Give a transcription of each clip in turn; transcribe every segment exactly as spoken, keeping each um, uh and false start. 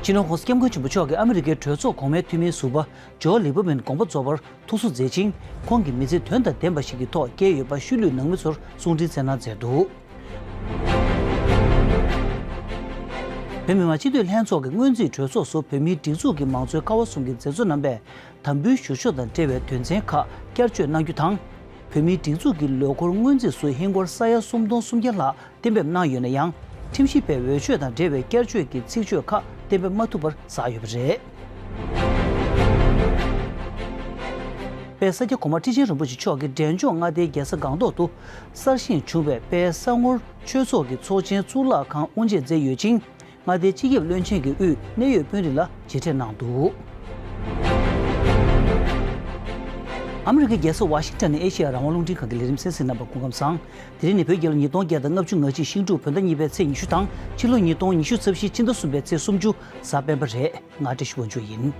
སྤྱི་ནོར་༸གོང་ས་༸སྐྱབས་མགོན་ཆེན་པོ་མཆོག་གིས་ཨ་མི་རི་ཀའི་གྲོས་ཚོགས་གོང་མའི་འཐུས་མིའི་ཟུར་པ་ཇོ་ལི་པར་མན་དགོངས་པ་རྫོགས་པར་ཐུགས་གསོ་མཛད་ཅིང་། ཁོང་གི་མི་ཚེ་དོན་དང་ལྡན་པ་ཞིག་གི་ཐོག་བསྐྱལ་ཡོད་པ་ཤུལ་ལུས་ནང་མི་ཚོར་གསུང་འཕྲིན་སྩལ་གནང་མཛད་འདུག། བོད་མི་མང་སྤྱི་འཐུས་ལྷན་ཚོགས་ཀྱི་སྔོན་རྩིས་གྲོས་ཚོགས་སུ་བོད་མིའི་སྒྲིག་འཛུགས་ཀྱི་མང་གཙོའི་ཀ་བ་གསུམ་གྱི་མཛད་གཙོ་རྣམ་པས་དམ་འབུལ་ཞུ་ཕྱོགས་དང་འབྲེལ་བའི་དོན་ཚན་ཁག་བསྐྱར་བཅོས་གནང་རྒྱུ་དང་། བོད་མིའི་སྒྲིག་འཛུགས་ཀྱི་ལོ་འཁོར་སྔོན་རྩིས་སུ་ཧིན་སྒོར་ས་ཡ་སུམ་སྟོང་སུམ་བརྒྱ་ལྷག་གཏན་འབེབས་གནང་ཡོད་ན་ཡང་། ཁྲིམས་ཞིབ་པས་འོས་ཆོས་དང་འབྲེལ་བའི་བསྐྱར་བཅོས་ཀྱི་ཚིག་བརྗོད་ཁག་གཏན་འབེབས་མ་ཐུབ་པར་གསགས་ཡོད་པ་རེད། དཔལ་ས་སྐྱ་གོང་མ་ཁྲི་ཆེན་རིན་པོ་ཆེ་མཆོག་གིས་འབྲས་ལྗོངས་མངའ་སྡེའི་རྒྱལ་ས་སྒང་ཏོག་ཏུ་གསར་བཞེངས་བྱུང་བའི་དཔལ་ས་ངོར་ཆོས་ཚོགས་ཀྱི་ཚོགས་ཆེན་གཙུག་ལག་ཁང་དབུ་འབྱེད་མཛད་ཡོད་ཅིང་། མངའ་སྡེའི་སྤྱི་ཁྱབ་བློན་ཆེན་གྱི་དབུས་གནད་ཡོད་དཔོན་རིགས་ལ་མཇལ་འཕྲད་གནང་འདུག། ཨ་མི་རི་ཀའི་རྒྱལ་ས་ཝ་ཤིང་ཊོན་ནས་ཨེ་ཤེ་ཡ་རང་དབང་རླུང་འཕྲིན་ཁང་གི་ལས་རིམ་གསན་གཟིགས་གནང་བར་སྐུ་ཁམས་བཟང་། དེ་རིང་ནི་བོད་རྒྱལ་ལོ་ཉིས་སྟོང་བརྒྱ་དང་ལྔ་བཅུ་ང་གཅིག་ཤིང་འབྲུག་བོད་ཟླ་གཉིས་པའི་ཚེས་ཉི་ཤུ་དང་ཕྱི་ལོ་ཉིས་སྟོང་ཉི་ཤུ་རྩ་བཞི་ཕྱི་ཟླ་གསུམ་པའི་ཚེས་སུམ་ཅུ་གཟའ་སྤེན་པ་རེད། ང་བཀྲ་ཤིས་དབང་ཕྱུག་ཡིན།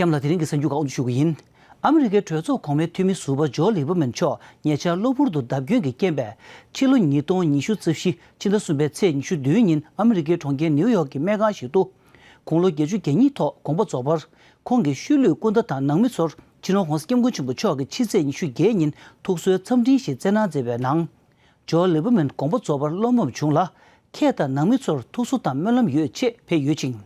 གཤམ་ལ་དེ་རིང་གི་གསར་འགྱུར་ཁག་དབུ་འཛུགས་ཞུ་གི་ཡིན། ཨ་མི་རི་ཀའི་གྲོས་ཚོགས་གོང་མའི་འཐུས་མི་ཟུར་པ་ཇོ་ལི་པར་མན་མཆོག་ཉེ་ཆར་གློ་བུར་དུ་བརྡབ་སྐྱོན་གྱི་རྐྱེན་པས་ཕྱི་ལོ་ཉིས་སྟོང་ཉི་ཤུ་རྩ་བཞི་ཕྱི་ཟླ་གསུམ་པའི་ཚེས་ཉི་ཤུ་བདུན་ཉིན་ཨ་མི་རི་ཀའི་གྲོང་ཁྱེར་ནིའུ་ཡོག་གི་སྨན་ཁང་ཞིག་ཏུ་དགུང་ལོ་བརྒྱད་ཅུ་གྱ་གཉིས་ཐོག་དགོངས་པ་རྫོགས་པར། ཁོང་གི་ཤུལ་ལུས་སྐུ་ཟླ་དང་ནང་མི་ཚོར་སྤྱི་ནོར་༸གོང་ས་༸སྐྱབས་མགོན་ཆེན་པོ་མཆོག་གིས་ཕྱི་ཚེས་ཉི་ཤུ་བརྒྱད་ཉིན་ཐུགས་གསོའི་འཚམས་འཕྲིན་ཞིག་སྩལ་གནང་མཛད་པའི་ནང་། ཇོ་ལི་པར་མན་དགོངས་པ་རྫོགས་པར་བློ་ཕམ་བྱུང་ལ། ཁྱེད་དང་ནང་མི་ཚོར་ཐུགས་གསོ་དང་སྨོན་ལམ་ཡོད་ཅེས་ཕེབས་ཡོད་ཅིང་།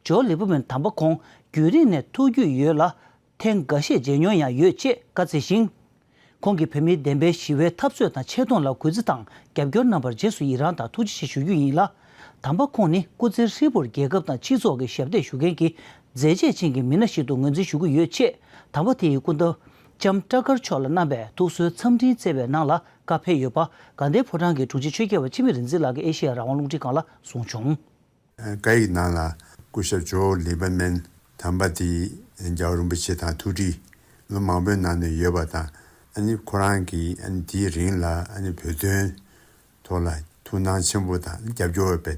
ཇོ་ལི་པར་མན་དམ་པ་ཁོང་རྒྱུན་རིང་ནས་ཐུགས་རྒྱུས་ཡོད་ལ། ཐེངས་འགའ་ཤས་མཇལ་མྱོང་ཡང་ཡོད་ཅེས་བཀའ་སྩལ་ཞིང་། ཁོང་གིས་བོད་མིའི་བདེན་པའི་ཞི་བའི་འཐབ་རྩོད་དང་ཆེ་མཐོང་ལ་གུས་བརྩི་དང་རྒྱབ་སྐྱོར་གནང་བར་རྗེས་སུ་ཡི་རང་དང་ཐུགས་རྗེ་ཆེ་ཞུ་རྒྱུ་ཡིན་ལ། དམ་པ་ཁོང་ནི་སྐུ་ཚེ་ཧྲིལ་པོར་རྒྱལ་ཁབ་དང་སྤྱི་ཚོགས་ཀྱི་ཞབས་འདེགས་ཞུ་མཁན་གྱི་མཛད་རྗེས་ཅན་གྱི་མི་སྣ་ཞིག་ཏུ་ངོས་འཛིན་ཞུ་གི་ཡོད་ཅེས་དམ་པ་དེ་ཡི་སྐུ་ཟླ་ལྕམ་ཊ་ཀར་མཆོག་ལ་གནང་བའི་ཐུགས་གསོའི་འཚམས་འཕྲིན་བསྩལ་བའི་ནང་ལ་བཀའ་ཕེབས་ཡོད་པ་དགའ་ལྡན་ཕོ་བྲང་གི་དྲུང་ཆེ་ཆོས་རྒྱལ་བ་འཆི་མེད་རིག་འཛིན་ལགས་ཀྱིས་ཨེ་ཤེ་ཡ་རང་དབང་རླུང་འཕྲིན་ཁང་ལ་གསུངས་བྱུང་། བཀའ་ཡིག་ནང་ལ་སྐུ་ཞབས་ཇོ་ལི་པར་མན་དམ་པ་དེས་རྒྱལ་བ་རིན་པོ་ཆེ་དང་ཐུགས་འདྲིས་ལོ་མང་པོའི་ནང་ནས་ཡོད་པ་དང་། ཨ་ནི་ཁོ་རང་གིས་ཨ་ནི་དེའི་རིང་ལ་ཨ་ནི་བོད་དོན་ཐོག་ལ་ཐུགས་སྣང་ཆེན་པོ་དང་རྒྱབ་སྐྱོར་བས་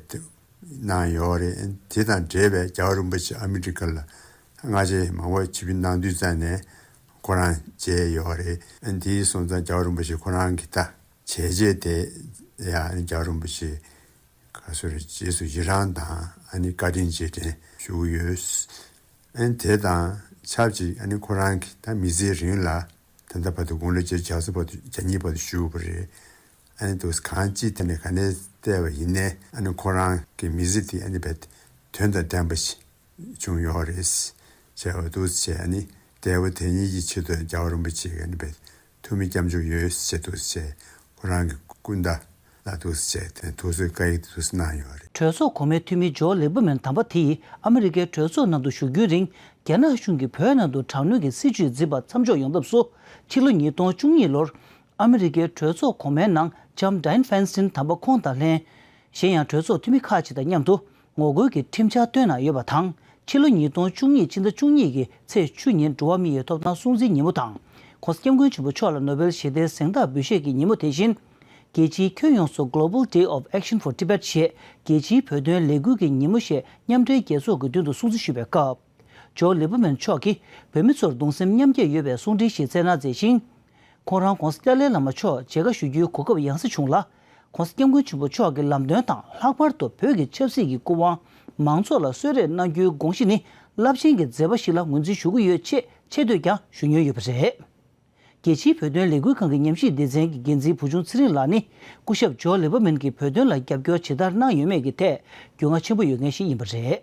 གནང་ཡོད་རེད། དེ་དང་འབྲེལ་བའི་རྒྱལ་བ་རིན་པོ་ཆེ་ཨ་མི་རི་ཀ་ལ་སྔ་རྗེས་མང་པོ་ཆིབས་བསྒྱུར་གནང་དུས་ཙམ་ནས་ཁོ་རང་མཇལ་ཡོད་རེད། དེའི་སོང་ཙང་རྒྱལ་བ་རིན་པོ་ཆེ་ཁོ་རང་གི་ད་བྱས་རྗེས་དེ་ཡང་རྒྱལ་བ་རིན་པོ་ཆེ་ག་ཚོད་རེད། རྗེས་སུ་ཡི་རང་དང་ཨ་ནི་བཀའ་དྲིན་རྗེས་དྲན་ཞུ་གི་ཡོད། ཨ་ནི་དེ་དང་ཆབས་ཅིག་ཨ་ནི་ཁོ་རང་གི་ད་མི་ཚེའི་རིང་ལ་ད་ལྟ་བར་དུ་དགུང་ལོ་བརྒྱད་ཅུ་གྱ་གསུམ་བར་དུ་གྱ་གཉིས་བར་དུ་བཞུགས་པ་རེད། ཨ་ནི་འདུག་གང་ཅི་དེ་ནས་ག་ནས་བལྟས་པ་ཡིན་ནའི་ཨ་ནི་ཁོ་རང་གི་མི་ཚེ་དེ་ཨ་ནི་བས་དོན་དང་ལྡན་པ་ཞིག་བྱུང་ཡོད་རེད། བྱས་པ་འདུག་བྱས་ཨ་ནི་འདས་པོ་དེ་ཉིད་ཀྱི་ཆེད་དུ་རྒྱལ་བ་རིན་པོ་ཆེ་གིས་ཨ་ནི་བས་ཐུགས་མི་སྐྱབས་འཇུག་ཡོད་ཟེར་འདུག་བྱས། ཁོ་རང་གི་སྐུ་ཟླ་ལ་འདུག་བྱས་དེ་ཐུགས་གསོའི་བཀའ་ཡིག་འདུག་གནང་ཡོད་རེད། གྲོས་ཚོགས་གོང་མའི་འཐུས་མི་ཇོ་ལི་པར་མན་དམ་པ་དེ་ཡིས་ཨ་མི་རི་ཀའི་གྲོས་ཚོགས་ནང་དུ་བཞུགས་རྒྱུན་རིང་རྒྱ་ནག་གཞུང་གིས་བོད་ནང་དུ་དྲག་གནོན་གྱི་སྲིད་བྱུས་འཛིན་པ་མཚམས་འཇོག་ཡོང་ཐབས་སུ་ཕྱི་ལོ་ཉིས་སྟོང་བཅུ་གཉིས་ལོར་ཨ་མི་རི་ཀའི་གྲོས་ཚོགས་གོང་མའི་ནང་ལྕམ་Dianne Feinstein་དམ་པ་ཁོང་དང་ལྷན། གཞན་ཡང་གྲོས་ཚོགས་འཐུས་མི་ཁག་ཅིག་དང་མཉམ་དུ། ངོ་རྒོལ་གྱི་ཁྲིམས་འཆར་བཏོན་གནང་ཡོད་པ་དང་། ཕྱི་ལོ་ཉིས་སྟོང་བཅུ་གཉིས་ཕྱི་ཟླ་བཅུ་གཉིས་ཀྱི་ཚེས་བཅུ་ཉིན་འགྲོ་བ་མིའི་ཐོབ་ཐང་སྲུང་བརྩིའི་ཉིན་མོ་དང་། ྋགོང་ས་ྋསྐྱབས་མགོན་ཆེན་པོ་མཆོག་ལ་ནོ་བེལ་ཞི་བདེའི་གཟེངས་རྟགས་འབུལ་བཞེས་ཀྱི་ཉིན་མོ་དེ་བཞིན། རྒྱལ་སྤྱིའི་ཁྱོན་ཡོངས་སུ་Global Day of Action for Tibet་ཞེས་རྒྱལ་སྤྱིའི་བོད་དོན་ལས་འགུལ་གྱི་ཉིན་མོ་ཞེས་མཉམ་འབྲེལ་རྒྱལ་ཚོགས་ཀྱི་མདུན་དུ་སྲུང་བརྩི་ཞུས་པའི་སྐབས། ཇོ་ལི་པར་མན་མཆོག་གིས་བོད་མི་ཚོར་གདུང་སེམས་མཉམ་སྐྱེད་ཡོད་པའི་གསུང་འཕྲིན་ཞིག་བསྩལ་གནང་མཛད་ཅིང་། ཁོང་རང་ྋགོང་ས་ཏཱ་ལའི་བླ་མ་མཆོག་མཇལ་ཁ་ཞུ་རྒྱུའི་གོ་སྐབས་ཡང་སེ་བྱུང་ལ། ྋགོང་ས་ྋསྐྱབས་མགོན་ཆེན་པོ་མཆོག་གི་ལམ་སྟོན་དང་ལྷག་པར་དུ་བོད་ཀྱི་ཆབ་སྲིད་ཀྱི་སྐུ་དབང་། མང་ཚོགས་ལ་གསོལ་རས་གནང་རྒྱུའི་དགོངས་གཞི་ནི་རླབས་ཆེན་གྱི་མཛད་པ་ཞིག་ལ་ངོས་འཛིན་ཞུ་གི་ཡོད་ཅེས་ཆེ་བསྟོད་ཀྱང་ཞུ་མྱོང་ཡོད་པ་རེད། རྒྱལ་སྤྱིའི་བོད་དོན་ལས་འགུལ་ཁང་གི་ཉམས་ཞིབ་སྡེ་ཚན་གྱི་འགན་འཛིན་བུ་ཆུང་ཚེ་རིང་ལགས་ནི་སྐུ་ཞབས་ཇོ་ལི་པར་མན་གྱིས་བོད་དོན་ལ་རྒྱབ་སྐྱོར་ཇི་ལྟར་གནང་ཡོད་མེད་ཀྱི་ཐད་རྒྱུས་མངའ་ཆེན་པོ་ཡོད་མཁན་ཞིག་ཡིན་པ་རེད།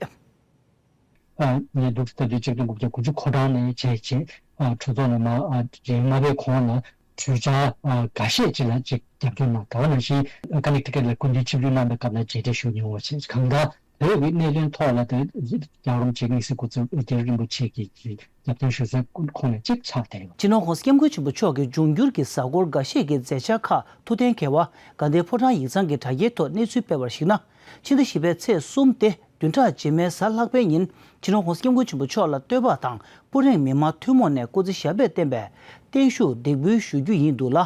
ཨ། ངས་འདུག་ཟེར་དུས་ཆིག་སྟོང་དགུ་བརྒྱ་དགུ་བཅུ་གོ་གྲངས་ནས་བྱས་རྗེས། ཨ། གྲོས་ཚོགས་ནང་མ། ཨ། རིང་མ་བའི་གོང་ལ་གྲོས་འཆར། ཨ། འགའ་ཤས་ཅིག་ལ་ཅིག་རྒྱབ་སྐྱོར་གནང་། ད་ག་ནང་བཞིན་ཀ་ནེག་ཊི་ཀཊ་ལ་སྐུ་མདུན་ཆིབས་བསྒྱུར་གནང་པའི་སྐབས་ལ་མཇལ་འཕྲད་ཞུ་མྱོང་བ་བྱས། གང་ལྟར་བོད་ཀྱི་གནད་དོན་ཐོག་ལ་དེ་རྒྱལ་བ་རིན་པོ་ཆེ་དམིགས་བསལ་སྐུ་ཚབ་རྒྱལ་བ་རིན་པོ་ཆེ་གི་རྒྱབ་རྟེན་ཞུ་སའི་ཁོངས་ནས་གཅིག་ཆགས་བསྡད་ཡོད། སྤྱི་ནོར་༧གོང་ས་༧སྐྱབས་མགོན་ཆེན་པོ་མཆོག་གིས་འབྱུང་འགྱུར་གྱི་གཟའ་འཁོར་འགའ་ཤས་ཀྱི་མཛད་འཆར་ཁག་ཐུབ་བསྟན་མཁས་པ་དགའ་ལྡན་ཕོ་བྲང་ཡིག་ཚང་གི་དྲ་རྒྱའི་ཐོག་གནས་ཚུལ་སྤེལ་བར་གཞིགས་ན། ཕྱི་ཟླ་བཞི་པའི་ཚེས་གསུམ་སྟེ་བདུན་ཕྲག་རྗེས་མའི་གཟའ་ལྷག་པའི་ཉིན་སྤྱི་ནོར་༧གོང་ས་༧སྐྱབས་མགོན་ཆེན་པོ་མཆོག་ལ་བསྟོད་པ་དང་སྤུ་རེང་མི་མང་ཐུན་མོང་ནས་སྐུ་ཚེ་ཞབས་པད་བརྟན་པའི་བརྟན་བཞུགས་འདེགས་འབུལ་ཞུ་རྒྱུ་ཡིན་འདུག་ལ།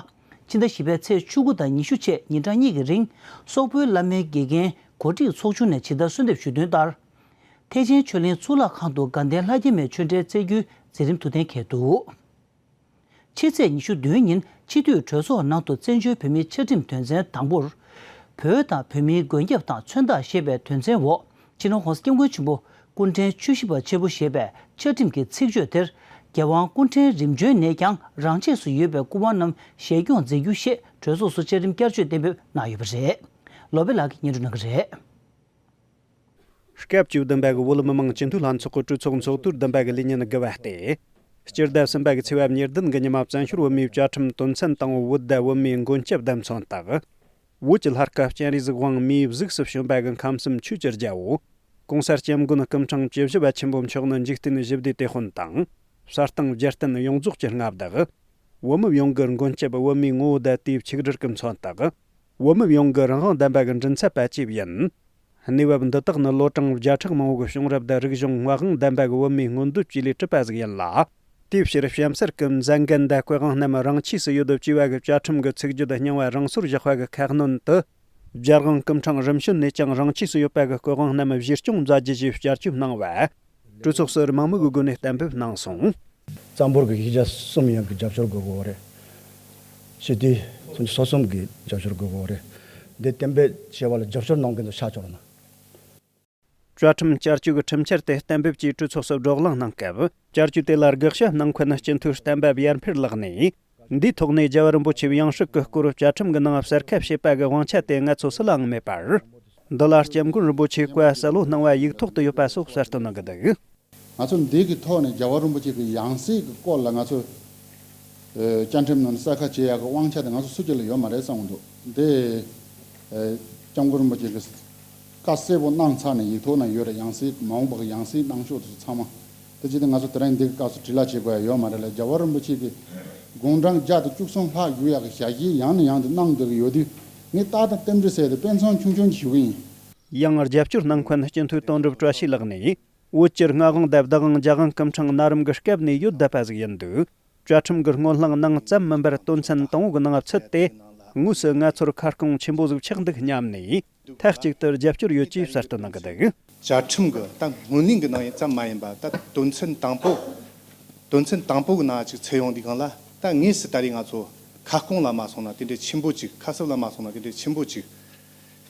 ཕྱི་ཟླ་བཞི་པའི་ཚེས་བཅུ་དགུ་དང་ཉི་ཤུ་བཅས་ཉིན་གྲངས་གཉིས་ཀྱི་རིང་སོག་པོའི་བླ་མའི་དགེ་རྒན་ གོ་སྒྲིག་ཚོགས་ཆུང་ནས་ཇི་ལྟར་གསོལ་འདེབས་ཞུས་དོན་ལྟར། ཐེག་ཆེན་ཆོས་གླིང་གཙུག་ལག་ཁང་དུ་དགའ་ལྡན་ལྷ་སྐྱེས་མའི་ཆོས་འབྲེལ་སྩལ་རྒྱུའི་མཛད་རིམ་ཐུགས་གཏན་འཁེལ་འདུག་ཕྱི་ཚེས་ཉི་ཤུ་བདུན་ཉིན་སྤྱི་འཐུས་གྲོས་ཚོགས་ནང་དུ་བཙན་བྱོལ་བོད་མིའི་ཆ་ཁྲིམས་དོན་ཚན་དང་པོར། བོད་དང་བོད་མིའི་མགོན་སྐྱབས་དང་མཚོན་རྟགས་ཞེས་པའི་དོན་ཚན་འོག་སྤྱི་ནོར་༧གོང་ས་༧སྐྱབས་མགོན་ཆེན་པོ་སྐུ་ཕྲེང་བཅུ་བཞི་པ་ཆེན་པོ་ཞེས་པའི་ཆ་ཁྲིམས་ཀྱི་ཚིག་བརྗོད་དེར། རྒྱལ་དབང་སྐུ་ཕྲེང་རིམ་བྱོན་ནས་ཀྱང་རང་ཆས་སུ་ཡོད་པའི་སྐུ་དབང་རྣམས་བཞེས་སྐྱོང་མཛད་རྒྱུ་ཞེས་གྲོས་ཚོགས་སུ་བཅའ་ཁྲིམས་བསྐྱར་བཅོས་གཏན་འབེབས་གནང་ཡོད་པ་རེད། བློ་བྷེ་ལགས་ཀྱིས་སྙན་སྒྲོན་གནང་གི་རེད། སྐབས་བཅུ་བདུན་པ་གི་བོད་མི་མང་སྤྱི་འཐུས་ལྷན་ཚོགས་ཀྱི་གྲོས་ཚོགས་ཚོགས་དུས་བདུན་པ་གི་ལས་ཉིན་དགུ་པ་སྟེ། སྤྱི་ཟླ་གསུམ་པ་གི་ཚེས་པ་ཉེར་བདུན་གི་ཉི་མ་བཙན་བྱོལ་བོད་མིའི་བཅའ་ཁྲིམས་དོན་ཚན་དང་པོ་བོད་ཟླ་བོད་མིའི་མགོན་སྐྱབས་དང་མཚོན་རྟགས། བོད་ཀྱི་ལྷ་སྐལ་སྤྱན་རས་གཟིགས་དབང་མིའི་གཟུགས་སུ་བྱོན་པ་གི་ཁམས་གསུམ་ཆོས་ཀྱི་རྒྱལ་པོ། ༸གོང་ས་༸སྐྱབས་མགོན་སྐུ་ཕྲེང་བཅུ་བཞི་པ་ཆེན་པོ་མཆོག་ནི་འཇིག་རྟེན་ཞི་བདེའི་དེད་དཔོན་དང་། གསར་དང་རྒྱལ་བསྟན་ཡོངས་རྫོགས་ཀྱི་མངའ་བདག་བོད་མི་ཡོངས་ཀྱི་མགོན་སྐྱབས་བོད་མིའི་ངོ་བོ་དང་དེའི་ཆིག་སྒྲིལ་གྱི་མཚོན་རྟགས། བོད་མི་ཡོངས་ཀྱི་རང་དབང་ལྡན་པ་གི་མགྲིན་ཚབ་པ་བཅས་ཡིན། གནས་བབ་འདི་དག་ནི་ལོ་གྲངས་བརྒྱ་ཕྲག་མང་བོ་གི་བྱུང་རབས་དང་རིག་གཞུང་མངའ་དབང་ལྡན་པ་གི་བོད་མིའི་མངོན་འདོད་བཅས་ལས་གྲུབ་པ་ཟིག་ཡིན་ལ། དེའི་ཕྱིར་གཤམ་གསལ་གྱི་མཛད་འགན་དང་བཀའ་དབང་རྣམས་རང་ཆས་སུ་ཡོད་དོ་ཅེས་པ་གི་བཅའ་ཁྲིམས་ཀྱི་ཚིག་བརྗོད་རྙིང་བ་རང་སོར་བཞག་པ་གི་ཁ་སྣོན་དུ། རྒྱལ་དབང་སྐུ་ཕྲེང་རིམ་བྱོན་ནས་ཀྱང་རང་ཆས་སུ་ཡོད་པ་གི་བཀའ་དབང་རྣམས་གཞིར་བཅོམ་མཛད་རྒྱུ་ཞེས་བསྐྱར་བཅོས་གནང་བ། གྲོས་ཚོགས་སུ་མང་མོས་ཀྱི་སྒོ་ནས་གཏན་འབེབས་གནང་སོང་། གཙང་པོར་གྱི་ཡིག་བརྒྱ་གསུམ་ཡན་གྱི་རྒྱབ་སྐྱོར་དགོས་གོ་རེད། སྤྱི་འཐུས་ཚོ་སོ་གསུམ་གྱི་རྒྱབ་སྐྱོར་དགོས་གོ་རེད། འདི་གཏན་འབེབས་བྱས་པ་ལ་རྒྱབ་སྐྱོར་གནང་མཁན་དུ་ཆ་བཅར་ན། བཅའ་ཁྲིམས་བསྐྱར་བཅོས་ཀྱི་ཁྲིམས་འཆར་དེ་གཏན་འབེབས་ཀྱིས་གྲོས་ཚོགས་སུ་བགྲོ་གླེང་གནང་སྐབས། བསྐྱར་བཅོས་དེ་ལ་དགག་བྱ་གནང་མཁན་སྤྱི་འཐུས་བསྟན་པ་ཡར་འཕེལ་ལགས་ནས། འདིའི་ཐོག་ནས་རྒྱལ་བ་རིན་པོ་ཆེའི་ཡང་སྲིད་ཀྱི་སྐོར་བཅའ་ཁྲིམས་ཀྱི་ནང་གསལ་ཁ་བྱས་པ་གི་དབང་ཆ་དེ་ང་ཚོ་སུ་ལའང་མེད་པར། འདི་ལ་སྐྱབས་མགོན་རིན་པོ་ཆེའི་བཀའ་གསལ་བོ་གནང་བ་ཡིག་ཐོག་ཏུ་ཡོད་པ་སོགས་གསལ་སྟོན་གནང་གི་འདུག་ང་ཚོ་འདི་གི་ཐོག་ནས་རྒྱལ་བ་རིན་པོ་ཆེ་གི་ཡང་སྲིད་ཀྱི་སྐོར་ལ་ང་ཚོ་ཨ་བཅའ་ཁྲིམས་ནང་གསལ་ཁ་བྱེད་ཡག་གི་དབང་ཆ་དེ་ང་ཚོ་སུ་གཅིག་ལ་ཡོད་མ་རེད་བསམ་གྱི་འདུག་འདི་ཨ་སྐྱབས་མགོན་རིན་པོ་ཆེ་གི་བཀའ་གསལ་པོ་གནང་ཚར་ནས་ཡིག་ཐོག་ན་ཡོད་རེད། ཡང་སྲིད་མ་འོངས་པ་གི་ཡང་སྲིད་གནང་ཕྱོགས་དེ་ཚོ་ཚང་མ། དེ་བྱས་ཏེ་ང་ཚོ་དེ་རིང་འདི་གི་སྐབས་སུ་དྲིལ་བསྒྲགས་བྱེད་དགོས་ཡ་ཡོད་མ་རེད་ལ། རྒྱལ་བ་རིན་པོ་ཆེ་གི་དགུང་གྲངས་བརྒྱ་དང་བཅུ་གསུམ་ལྷག་བཞུགས་ཡག་གི་ཞལ་བཞེས་ཡང་ནས་ཡང་དུ་གནང་བསྡད་ཀྱི་ཡོད་དུས། ངས་ཏག་ཏག་རྟེན་འབྲེལ་ཟེར་ཏེ་དཔེ་མཚོན་ཆུང་ཆུང་ཞིག་ཞུ་གི་ཡིན། ཡང་རྒྱབ་སྐྱོར་གནང་མཁན་སྤྱི་འཐུས་དོན་གྲུབ་བཀྲ་ཤིས་ལགས་ནས། བོད་ཀྱི་མངའ་དབང་དང་བདག་དབང་རྒྱལ་དབང་སྐུ་ཕྲེང་ན་རིམ་གྱི་སྐབས་ནས་ཡོད་བསྡད་པ་ཟིག་ཡིན་དུས། བཅའ་ཁྲིམས་ཀྱི་སྔོན་བླངས་ནང་ཙམ་མིན་པར་དོན་ཚན་དང་པོ་གི་ནང་ཚུད་དེ། དངོས་སུ་ང་ཚོར་ཁ་སྐོང་ཆེན་པོ་ཟིག་ཆགས་འདུག་སྙམ་ནས། མཐའ་གཅིག་ཏུ་རྒྱབ་སྐྱོར་ཡོད་ཅེས་གསལ་སྟོན་གནང་གི་འདུག་བཅའ་ཁྲིམས་ཀྱི་ད་སྔོན་གླེང་གི་ནང་ཡིན་ཙམ་མ་ཡིན་པ། ད་དོན་ཚན་དང་པོ། དོན་ཚན་དང་པོ་གི་ནང་ཅིག་ཚུད་ཡོང་དུས་སྒང་ལ། ད་དངོས་སུ་ད་རེས་ང་ཚོ་ཁ་སྐོང་ལ་མ་སོང་ན་དེ་འདྲའི་ཆེན་པོ་ཅིག་ཁ་གསབ་ལ་མ་སོང་ན་དེ་འདྲའི་ཆེན་པོ་ཅིག་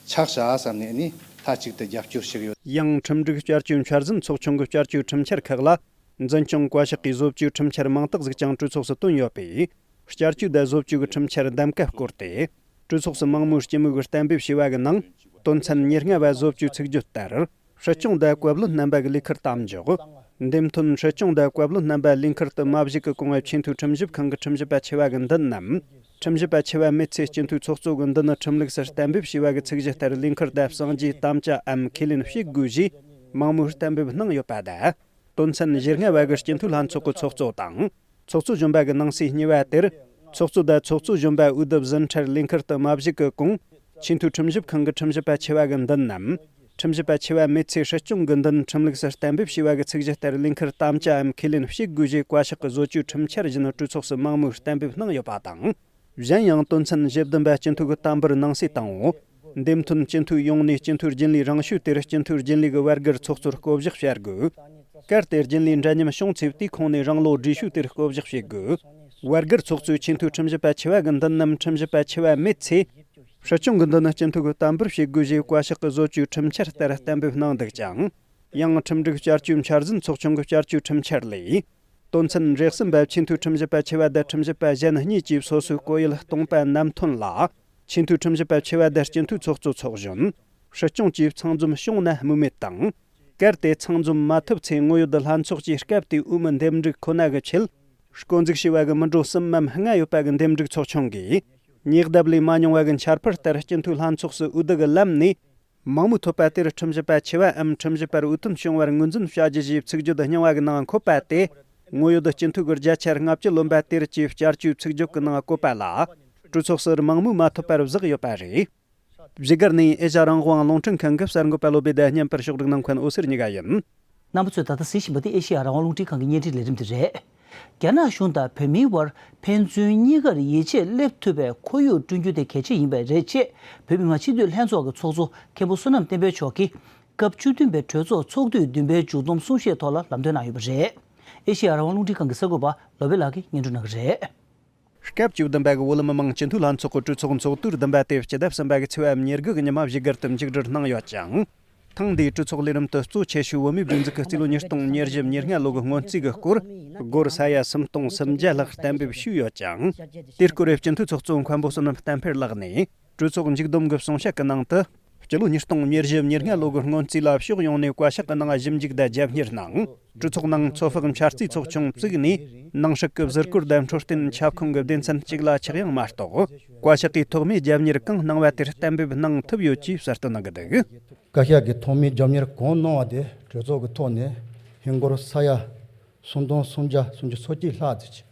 ཆགས་བྱ་བསམ་ནས་ནི་མཐའ་གཅིག་ཏུ་རྒྱབ་སྐྱོར་ཞུ་གི་ཡོད། ཡང་ཁྲིམས་སྒྲིག་བསྐྱར་བཅོས་འཆར་ཟིན་ཚོགས་ཆུང་གི་བསྐྱར་བཅོས་ཁྲིམས་འཆར་ཁག་ལ། འཛིན་སྐྱོང་བཀའ་ཤག་གིས་བཟོ་བཅོས་ཁྲིམས་འཆར་མང་དག་ཟིག་ཀྱང་གྲོས་ཚོགས་སུ་བཏོན་ཡོད་པས། བསྐྱར་བཅོས་དང་བཟོ་བཅོས་ཀྱི་ཁྲིམས་འཆར་གདམ་ཀ་སྐོར་ཏེ། གྲོས་ཚོགས་སུ་མང་མོས་སྤྱི་མོས་ཀྱིས་གཏན་འབེབས་བྱས་པ་གི་ནང་། དོན་ཚན་ཉེར་ལྔ་བ་བཟོ་བཅོས་ཚིག་བརྗོད་ལྟར། སྲིད་སྐྱོང་དང་བཀའ་བློན་རྣམ་པ་གི་ལས་ཁུར་དམ་འཇོག་འདེམས་ཐོན་སྲིད་སྐྱོང་དང་བཀའ་བློན་རྣམ་པ་ལས་ཁུར་དུ་མ་བཞུགས་ཀྱི་གོང་ཆེས་མཐོའི་ཁྲིམས་ཞིབ་ཁང་གི་ཁྲིམས་ཞིབ་པ་ཆེ་བ་གི་མདུན་ནམ། ཁྲིམས་ཞིབ་པ་ཆེ་བ་མེད་ཚེ་སྤྱི་འཐུས་ཚོགས་གཙོ་གི་མདུན་ཁྲིམས་ལུགས་སུ་གཏན་འབེབས་བྱས་པ་གི་ཚིག་གཞི་ལྟར་ལས་ཁུར་དང་གསང་རྒྱའི་དམ་བཅའ་འམ་ཁས་ལེན་བྱེད་དགོས་ཞེས་མང་མོས་གཏན་འབེབས་གནང་ཡོད་པ་དང་། དོན་ཚན་བཞི་ལྔ་བ་གི་སྤྱི་འཐུས་ལྷན་ཚོགས་ཀྱི་ཚོགས་གཙོ་དང་། ཚོགས་གཙོ་གཞོན་པ་གི་ནང་གསེས་གཉིས་པ་དེར། ཚོགས་གཙོ་དང་ཚོགས་གཙོ་གཞོན་པ་འོས་བསྡུ་ཟིན་འཕྲལ་ལས་ཁུར་དུ་མ་བཞུགས་ཀྱི་གོང་། ཆེས་མཐོའི་ཁྲིམས་ཞིབ་ཁང་གི་ཁྲིམས་ཞིབ་པ་ཆེ་བ་གི་མདུན་ནམ། ཁྲིམས་ཞིབ་པ་ཆེ་བ་མེད་ཚེ་སྲིད་སྐྱོང་གི་མདུན་ཁྲིམས་ལུགས་སུ་གཏན་འབེབས་བྱས་པ་གི་ཚིག་གཞི་ལྟར་ལས་ཁུར་དམ་བཅའ་འམ་ཁས་ལེན་བྱེད་དགོས་ཞེས་བཀའ་ཤག་གི་བཟོ་བཅོས་ཁྲིམས་འཆར་བཞིན་གྲོས་ཚོགས་སུ་མང་མོས་གཏན་འབེབས་གནང་ཡོད་པ་དང་། གཞན་ཡང་དོན་ཚན་བཞི་བདུན་པ་སྤྱི་འཐུས་ཀྱི་དམ་པོར་ནང་གསེས་དང་པོ། འདེམས་ཐོན་སྤྱི་འཐུས་ཡོངས་ནས་སྤྱི་འཐུས་རྒྱུན་ལས་རང་ཞུས་དེར་སྤྱི་འཐུས་རྒྱུན་ལས་ཀྱི་བར་བརྒལ་ཚོགས་གཙོར་བསྐོ་གཞག་བྱ་དགོས། གལ་ཏེ་རྒྱུན་ལས་འདྲ་མཉམ་བྱུང་ཚེ་དེའི་ཁོངས་ནས་རང་ལོ་བགྲེས་ཤོས་དེར་བསྐོ་གཞག་བྱེད་དགོས། བར་བརྒལ་ཚོགས་གཙོས་ཆེས་མཐོའི་ཁྲིམས་ཞིབ་པ་ཆེ་བ་གི་མདུན་ནམ་ཁྲིམས་ཞིབ་པ་ཆེ་བ་མེད་ཚེ། སྲིད་སྐྱོང་གི་མདུན་སྤྱི་འཐུས་ཀྱི་དམ་པོར་བྱེད་དགོས་ཞེས་བཀའ་ཤག་གི་བཟོ་བཅོས་ཁྲིམས་འཆར་ལྟར་གཏན་འབེབས་གནང་འདུག་ཅིང་། ཡང་ཁྲིམས་སྒྲིག་བསྐྱར་བཅོས་འཆར་ཟིན་ཚོགས་ཆུང་གི་བསྐྱར་བཅོས་ཁྲིམས་འཆར་ལས། དོན་ཚན་རེ་གསུམ་པ་ཆེས་མཐོའི་ཁྲིམས་ཞིབ་པ་ཆེ་བ་དང་ཁྲིམས་ཞིབ་པ་གཞན་གཉིས་ཀྱིས་སོ་སོའི་བསྐོ་ཡུལ་སྟོང་པ་ནམ་ཐོན་ལ། ཆེས་མཐོའི་ཁྲིམས་ཞིབ་པ་ཆེ་བ་དང་སྤྱི་འཐུས་ཚོགས་གཙོ་ཚོགས་གཞོན། སྲིད་སྐྱོང་བཅས་ཚང་འཛོམས་བྱུང་ན་སྨོས་མེད་དང་། གལ་ཏེ་ཚང་འཛོམས་མ་ཐུབ་ཚེ་ངོ་ཡོད་ལྷན་ཚོགས་ཀྱིས་སྐབས་དེའི་འོས་མི་འདེམས་སྒྲུག་ཁོ་ན་གི་ཆེད། བསྐོ་འཛུགས་བྱས་པ་གི་མི་འགྲོ་གསུམ་མམ་ལྔ་ཡོད་པ་གི་འདེམས་སྒྲུག་ཚོགས་ཆུང་གིས། ཉེས་ལྡབ་ལས་མ་ཉུང་བ་གི་འཆར་འཕུར་ལྟར་སྤྱི་འཐུས་ལྷན་ཚོགས་སུ་འོས་བསྡུ་གི་ལམ་ནས། མང་མོས་ཐོབ་པ་དེར་ཁྲིམས་ཞིབ་པ་ཆེ་བའམ་ཁྲིམས་ཞིབ་པར་འོས་ཐོན་བྱུང་བར་ངོས་འཛིན་བྱ་རྒྱུ་ཞེས་ཚིག་བརྗོད་རྙིང་བ་གི་ནང་འཁོད་པ་དེ། ངོ་ཡོད་སྤྱི་འཐུས་ཀྱི་བརྒྱ་ཆ་ལྔ་བཅུ་ལོན་པ་དེར་གྱི་བསྐྱར་བཅོས་ཚིག་བརྗོད་ཀྱི་ནང་བཀོད་པ་ལ། གྲོས་ཚོགས་སུ་མང་མོས་མ་ཐོབ་པར་བཞག་ཡོད་པ་རེད། བཞུགས་སྒར་ནས་ཨེ་ཤ་རང་དབང་རླུང་འཕྲིན་ཁང་གི་གསར་འགོད་པ་བློ་བྷེ་དང་བརྙན་པར་ཕྱོགས་སྒྲིག་གནང་མཁན་འོད་ཟེར་གཉིས་ཀ་ཡིན། རྣམ་པ་ཚོས་ད་ལྟ་གཟིགས་བཞིན་པ་དེ་ཨེ་ཤེ་ཡ་རང་དབང་རླུང་འཕྲིན་ཁང་གི་བརྙན་འཕྲིན་ལས་རིམ་དེ་རེད། རྒྱ་ནག་གཞུང་དང་བོད་མིའི་དབར་ཕན་ཚུན་གཉིས་ཀར་ཡིད་ཆེས་སླེབས་ཐུབ་པའི་ཁོར་ཡུག་བསྐྲུན་རྒྱུ་དེ་གལ་ཆེ་ཡིན་པ་རེད་ཅེས། བོད་མི་མང་སྤྱི་འཐུས་ལྷན་ཚོགས་ཀྱི་ཚོགས་གཙོ་མཁན་པོ་བསོད་ནམས་བསྟན་འཕེལ་མཆོག་གིས། སྐབས་བཅུ་བདུན་པའི་གྲོས་ཚོགས་ཚོགས་དུས་བདུན་པའི་མཇུག་བསྡོམས་གསུང་བཤད་ཐོག་ལ་ལམ་སྟོན་གནང་ཡོད་པ་རེད། ཨེ་ཤེ་ཡ་རང་དབང་རླུང་འཕྲིན་ཁང་གི་གསར་འགོད་པ་ལོ་པེ་ལགས་ཀྱིས་སྙན་སྒྲོན་གནང་གི་རེད། སྐབས་བཅུ་བདུན་པ་གི་བོད་མི་མང་སྤྱི་འཐུས་ལྷན་ཚོགས་ཀྱི་གྲོས་ཚོགས་ཚོགས་དུས་བདུན་པ་དེ་སྤྱི་ཟླ་གསུམ་པ་གི་ཚེས་པ་ཉེར་དགུ་གི་ཉི་མ་བཞུགས་སྒར་དུ་མཇུག་སྒྲིལ་གནང་ཡོད་ཅིང་། ཐེངས་འདིའི་གྲོས་ཚོགས་ལས་རིམ་དུ་གཙོ་ཆེ་ཤོས་བོད་མིའི་སྒྲིག་འཛུགས་ཀྱི་རྩིས་ལོ་ཉིས་སྟོང་ཉེར་བཞི་ཉེར་ལྔ་ལོ་གི་སྔོན་རྩིས་ཀྱི་སྐོར། སྒོར་ས་ཡ་སུམ་སྟོང་སུམ་བརྒྱ་ལྷག་གཏན་འབེབས་ཞུས་ཡོད་ཅིང་། དེའི་སྐོར་སྤྱི་འཐུས་ཚོགས་གཙོ་མཁན་པོ་བསོད་ནམས་བསྟན་འཕེལ་ལགས་ནས། གྲོས་ཚོགས་མཇུག་བསྡོམས་ཀྱི་གསུང་བཤད་ཀྱི་ནང་དུ། སྤྱི་ལོ་ཉིས་སྟོང་ཉེར་བཞི་ཉེར་ལྔ་ལོ་གི་སྔོན་རྩིས་ལ་ཕྱོགས་ཡོངས་ནས་བཀའ་ཤག་གི་ནང་ཞིབ་འཇུག་དང་རྒྱབ་གཉེར་གནང་། གྲོས་ཚོགས་ནང་ཚོད་དཔག་འཆར་རྩིས་ཚོགས་ཆུང་བཙུགས་ནས། ནང་སྲིད་ཀྱི་གཟིགས་སྐོར་དང་འཕྲོད་བསྟེན་ཁྱབ་ཁོངས་ཀྱི་སྡེ་ཚན་གཅིག་ལ་ཆགས་ཡང་མ་གཏོགས། བཀའ་ཤག་གིས་ཐོག་མའི་རྒྱབ་གཉེར་གང་གནང་བ་དེར་གཏན་འབེབས་གནང་ཐུབ་ཡོད་ཅེས་གསལ་སྟོན་གནང་གི་འདུག་བཀའ་ཤག་གིས་ཐོག་མའི་རྒྱབ་གཉེར་གང་གནང་བ་དེ་གྲོས་ཚོགས་ཀྱི་ཐོག་ནས་ཧིན་སྒོར་ས་ཡ་སུམ་སྟོང་སུམ་བརྒྱ་སུམ་ཅུ་སོ་གཅིག་ལྷག་ཙམ་ཅིག་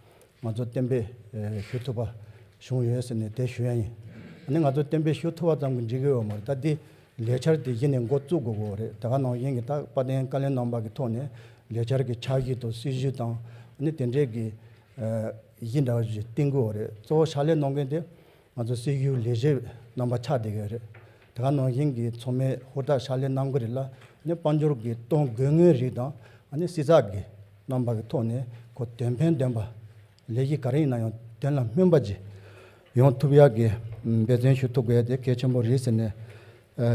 ང་ཚོ་གཏན་འབེབས་ཞུ་ཐུབ་པ་བྱུང་ཡོད་ཟེར་ནས་དེ་ཞུ་ཡ་ཡིན། ཨ་ནི་ང་ཚོ་གཏན་འབེབས་ཞུ་ཐུབ་པ་ཙམ་གྱིས་འགྲིག་གི་ཡོད་མ་རེད། ད་འདི་ལས་འཆར་དེ་གཞི་ནས་འགོ་བཙུགས་དགོས་ཀྱི་རེད། དེ་ག་ནང་བཞིན་གྱི་ད་དཔལ་ལྡན་བཀའ་བློན་རྣམ་པ་གི་ཐོག་ནས་ལས་འཆར་གྱི་འཆར་གཞི་དང་སྲིད་ཇུས་དང་ཨ་ནི་དེ་འདྲའི་གི་གཞི་འདྲ་བ་ཞིག་བཏིང་དགོས་རེད། གཙོ་བོ་ཕྱག་ལས་གནང་མཁན་དེ་ང་ཚོ་སྲིད་ཇུས་ལས་བྱེད་རྣམ་པ་ཆགས་བསྡད་ཀྱི་རེད། དེ་ག་ནང་བཞིན་གྱི་ཚང་མས་ཧུར་ཐག་ཕྱག་ལས་གནང་གི་རེད་ལ་ནི་དཔལ་འབྱོར་གྱི་གཏོང་དགོས་ངེས་རིགས་དང་ཨ་ནི་སྲིད་ཚབ་ཀྱི་རྣམ་པ་གི་ཐོག་ནས་ཁོ་དོན་ཕན་ལྡན་པ། ལས་གཞི་ག་རེ་ཡིན་ན་ཡང་དོན་ལ་སྨིན་པ་ཅིག་ཡོང་ཐུབ་ཡག་གི་འབད་བརྩོན་ཞུ་ཐུབ་དགོས་དེ་གལ་ཆེན་པོ་རེད་ཟེར་ནས་